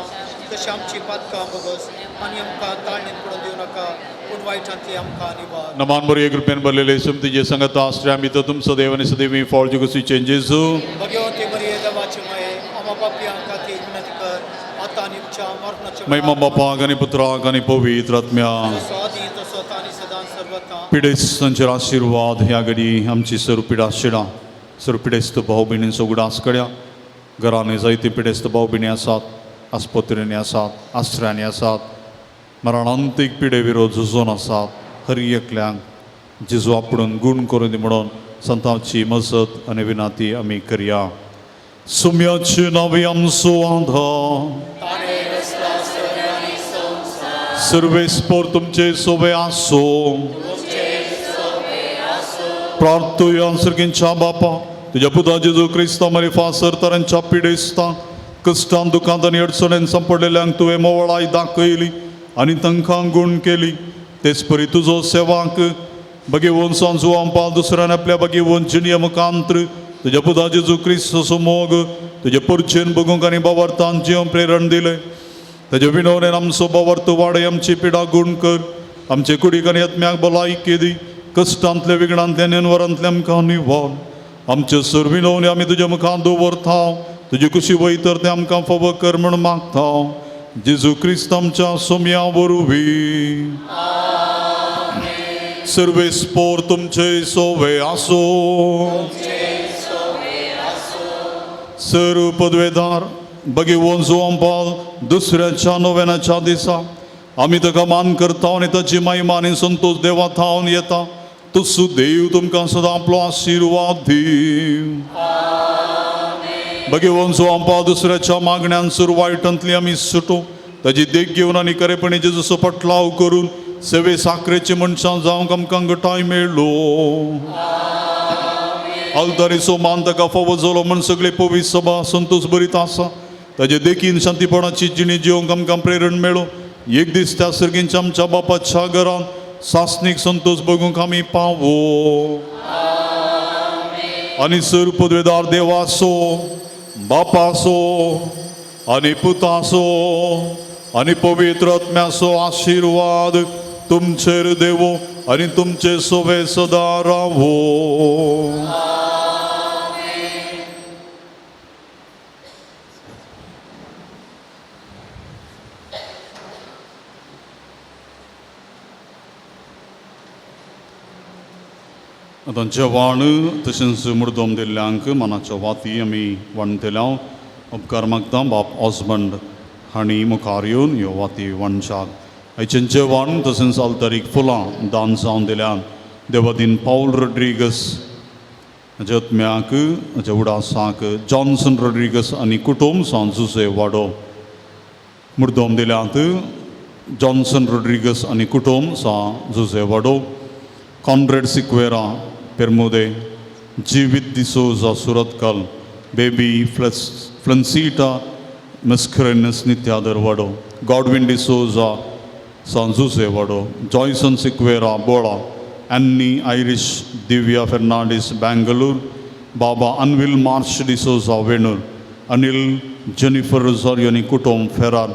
Speaker 7: तशें आमची पातकां भोगस आनी आमकां ताळणीत पडून दिवं नाका पूण वायटांतली आमकां निवार.
Speaker 1: नमान बरी कृपेन भरलेले सुमतीचे संगत आश्रय आमी तो तुमचो देव आनी सदैवी फळ कशी चेंजेसू
Speaker 7: भगवती मरिये देवाची माये आमा पापयां खातीर विनंती कर आतां आनी आमच्या मरणाच्या
Speaker 1: महिमा बापाक आनी पुत्राक आनी पवित्र आत्म्या.
Speaker 7: जसो आदी तसो आतां आनी सदां सर्वता.
Speaker 1: पिडेस्तांचेर आशिर्वाद ह्या घडी आमची सर्व पिडा शिडां सर्व पिडेस्त भाव भयणींचो उगडास कड्या. घरांनी जायती पिडेस्त भाव भयणी आसात, आस्पत्रेंनी आसात, आश्र्यांनी आसात, मरणांतीक पिडे विरोध झुजोन आसात. हर एकल्यांक जेजू आपणून गूण करून दी म्हणून संतांची मजत आनी विनाती आमी करया. सुम्याचे नावे आमचो आधार, सर्वेस्पोर तुमचे सोबे आसो. प्रार्थुया सर्गींच्या बापा, तुज्या पुता जेजू क्रिस्ता मरिफा सरतरांच्या पिडेस्तांक कश्टान दुखांत आनी अडचणेन सांपडलेल्यांक तुवें मोवळाय दाखयली आनी तांकां गूण केली. तेच परी तुजो सेवाक भगेवन सांजू दुसऱ्यान आपल्या भगेवन जिणये मुखांत्र तुज्या पुता जेजू क्रिस्ताचो मोग तुजे परचेन बगूंक आनी बावर्थान जिवन प्रेरण दिलें. ताजे विनवणेन आमचो बावर्त वाडय, आमची पिडा गूण कर, आमचे कुडीक आनी आत्म्याक भलायकी दी. कश्टांतले विघ्नांतले नेनवरांतले आमकां निवार. आमचे सर विनवणी आमी तुज्या मुखार दवरता, तुजी कुशी वयतर तें आमकां फावो कर म्हूण मागता. जेजू क्रिस्त आमच्या सोम्या वरवीं. सर्वेस्पोर तुमचे सोवे आसो. सर पदवेदार भगेवन जुवांपाल दुसऱ्याच्या नोवेनाच्या दिसा आमी ताका मान करता आनी ताची महिमा आनी संतोश देवा थावन येता. तसो देव तुमकां सदां आपलो आशिर्वाद दी. भगेवन जुवांपाल दुसऱ्याच्या मागण्यान सुर वायटांतली आमी सुटो ताजी देख घेवन आनी खरेपणी जेजूचो पटलाव करून सेवे साखरेचे मनशां जावंक आमकां गटाय मेळ्ळो. आल्तारीचो मान ताका फावो जालो म्हण सगळे पवित्र सभा संतोश बरीत आसा. ताजे देखीन शांतीपणाची जिणी जिवंक आमकां प्रेरण मेळो. एक दीस त्या सर्गींच्या आमच्या बापाच्या घरांत सासणीक संतोश बगूंक आमी पावो. आनी सर पदवेदार देवाचो बापाचो आनी पुताचो आनी पवित्र आत्म्याचो आशिर्वाद तुमचेर देवो आनी तुमचे सोवे सदा रावो. आतां जेवण तशेंच मुर्दम दिल्ल्यांक मनाच्या वाती आमी वणटल्या. उपकार मागता बाप ऑजबंड हांणी मुखार येवन ह्यो वाती वणच्याक. आयचें जेवण तशेंच आल्तारीक फुलां दान जावन दिल्यान देवादीन पावल रोड्रिगस हाज्या आत्म्याक हाज्या उडासाक जॉन्सन रोड्रिगस आनी कुटुंब सांव जुजे वाडो. मुर्दम दिल्यात जॉन्सन रोड्रिगस आनी कुटुंब सांव जुजे वाडो. कॉनरेड सिक्वेरा पेरमुदे, जीवित डिसोजा सुरतकल, बेबी फ्लन्सीटा मस्करेनस नित्यादर वाडो, गॉडविन डिसोजा सांजुसे वाडो, जॉयसन सिक्वेरा बोळा, अन्नी आयरिश दिव्या फेर्नांडीस बेंगलूर, बाबा Anvil Marsh D'Souza Venur, Anil Jennifer Rosario आनी कुटुंब फेरार,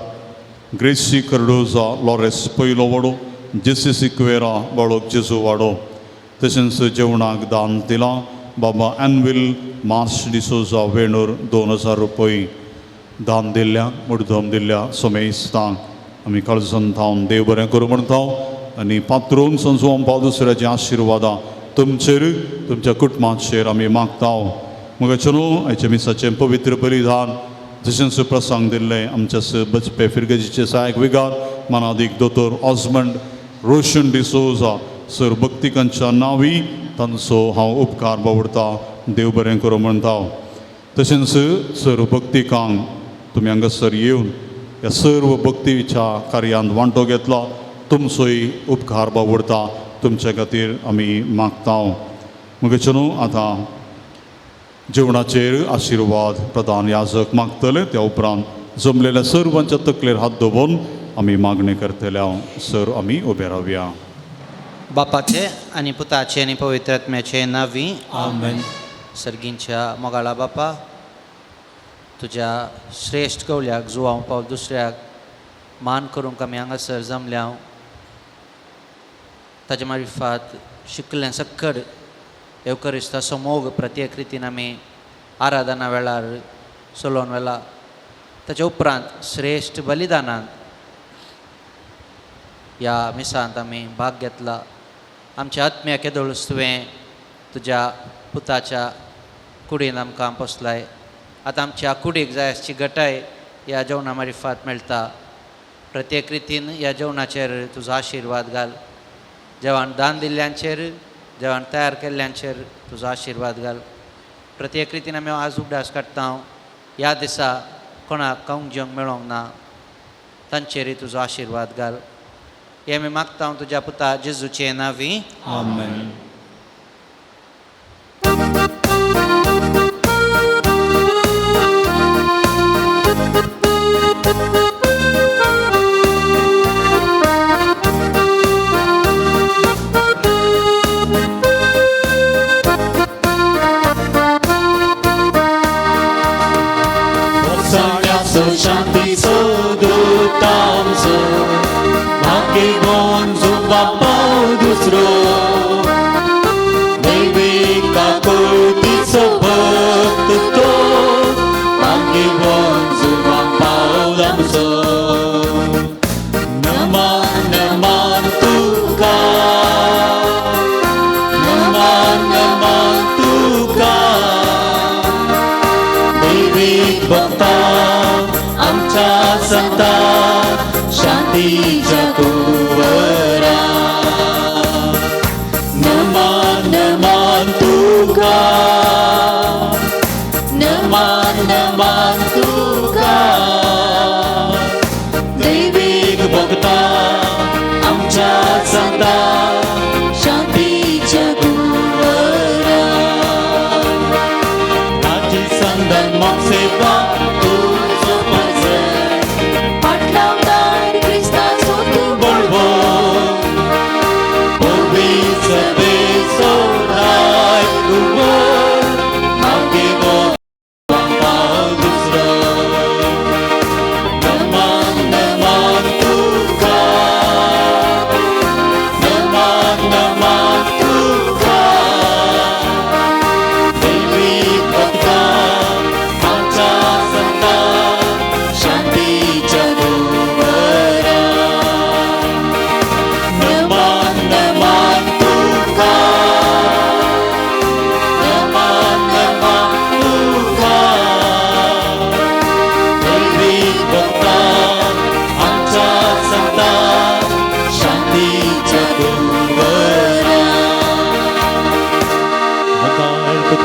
Speaker 1: ग्रेसी कर्डोजा लॉरेस पयलो वाडो, जेसी सिक्वेरा बाळोक जेजू वाडो. तशेंच जेवणाक दान दिलां बाबा एनविल मार्श डिसोजा वेणूर 2000 रुपये दान दिल्ल्या मुर्दम दिल्ल्या सोमेस्तांक आमी काळजान थावन देव बरें करूं म्हणटा आनी पात्रून संजोवन पाव दुसऱ्याची आशिर्वादां तुमचेर तुमच्या कुटुंबाचेर आमी मागता. मग न्हू आयच्या मिसाचें पवित्र बलिदान तशेंच प्रसंग दिल्लें आमच्या बचपे फिरगजीचे सहायक विगार मनादीक दोतोर ऑजमंड रोशन डिसोजा सर भक्तिकांच्या नांवी तांचो हांव उपकार बावडता. देव बरें करूं म्हणटा. तशेंच सर भक्तिकांक तुमी हांगासर येवन ह्या सर्व भक्तीच्या कार्यांत वांटो घेतला तुमचोय उपकार बावडता. तुमचे खातीर आमी मागता. मग न्हू आतां जेवणाचेर आशिर्वाद प्रधान याजक मागतले. त्या उपरांत जमलेल्या सर्वांच्या तकलेर हात दवरून आमी मागणी करतले. सर आमी उबे रावया.
Speaker 4: बापाचे आनी पुताचे आनी पवित्र आत्म्याचे नांवी
Speaker 3: आमेन.
Speaker 4: सर्गींच्या मोगाळा बापा, तुज्या श्रेश्ठ कवल्याक जुवांव पाव दुसऱ्याक मान करूंक आमी हांगासर जमल्या. ताजे मारिफात शिकलें सक्कड येवकरिस्ताचो मोग प्रत्येक रितीन आमी आराधना वेळार चलोवन वेला. ताच्या उपरांत श्रेश्ठ बलिदानांत ह्या मिसांत आमी भाग घेतला. आमच्या आत्म्याक येदोळच तुवें तुज्या पुताच्या कुडीन आमकां पोसलाय. आतां आमच्या कुडीक जाय आसची गटाय ह्या जेवणा मारिफात मेळटा. प्रत्येक रितीन ह्या जेवणाचेर तुजो आशिर्वाद घाल. जेवण दान दिल्ल्यांचेर, जेवण तयार केल्ल्यांचेर तुजो आशिर्वाद घाल. प्रत्येक रितीन आमी आज उगडास काडटा ह्या दिसा कोणाक खावंक जेवंक मेळोंक ना तांचेरय तुजो आशिर्वाद घाल. हे आमी मागता तुज्या पुता जेजूचे नांवी.
Speaker 3: आमेन.
Speaker 8: शांतीचो दूत आमचो भाग्यवान जुवा पाव दुसरो दैवीक काकुळतीचो भक्त तो भाग्यवान जुवा पाव आमचो. नमान नमान तुका, नमान नमान तुका, दैवीक भक्ता आमच्या संता शांतीच्या कुंवरा. नमान नमान तुका, नमान नमान तुका, दैवीक भक्ता आमच्या संता शांतीच्या कुंवरा. राजी संदन मोक्षेपा तुजो
Speaker 2: पाटलावदार क्रिस्ताचो तूं
Speaker 8: बळवो पवित्र बेसो राय कुंवर भाग्यवान पाव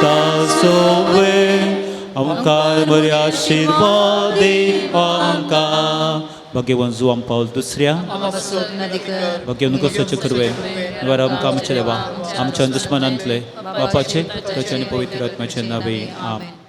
Speaker 3: मागता सोवे आमकां बरे आशिर्वाद दी आमकां भाग्यवन जुवान पावल दुसऱ्या भाग्यवन कसोचे करवे निवार आमकां आमचे देवा आमच्या दुस्मनांतले बापाचे ताचे आनी पवित्र आत्म्याचे नावे आमेन.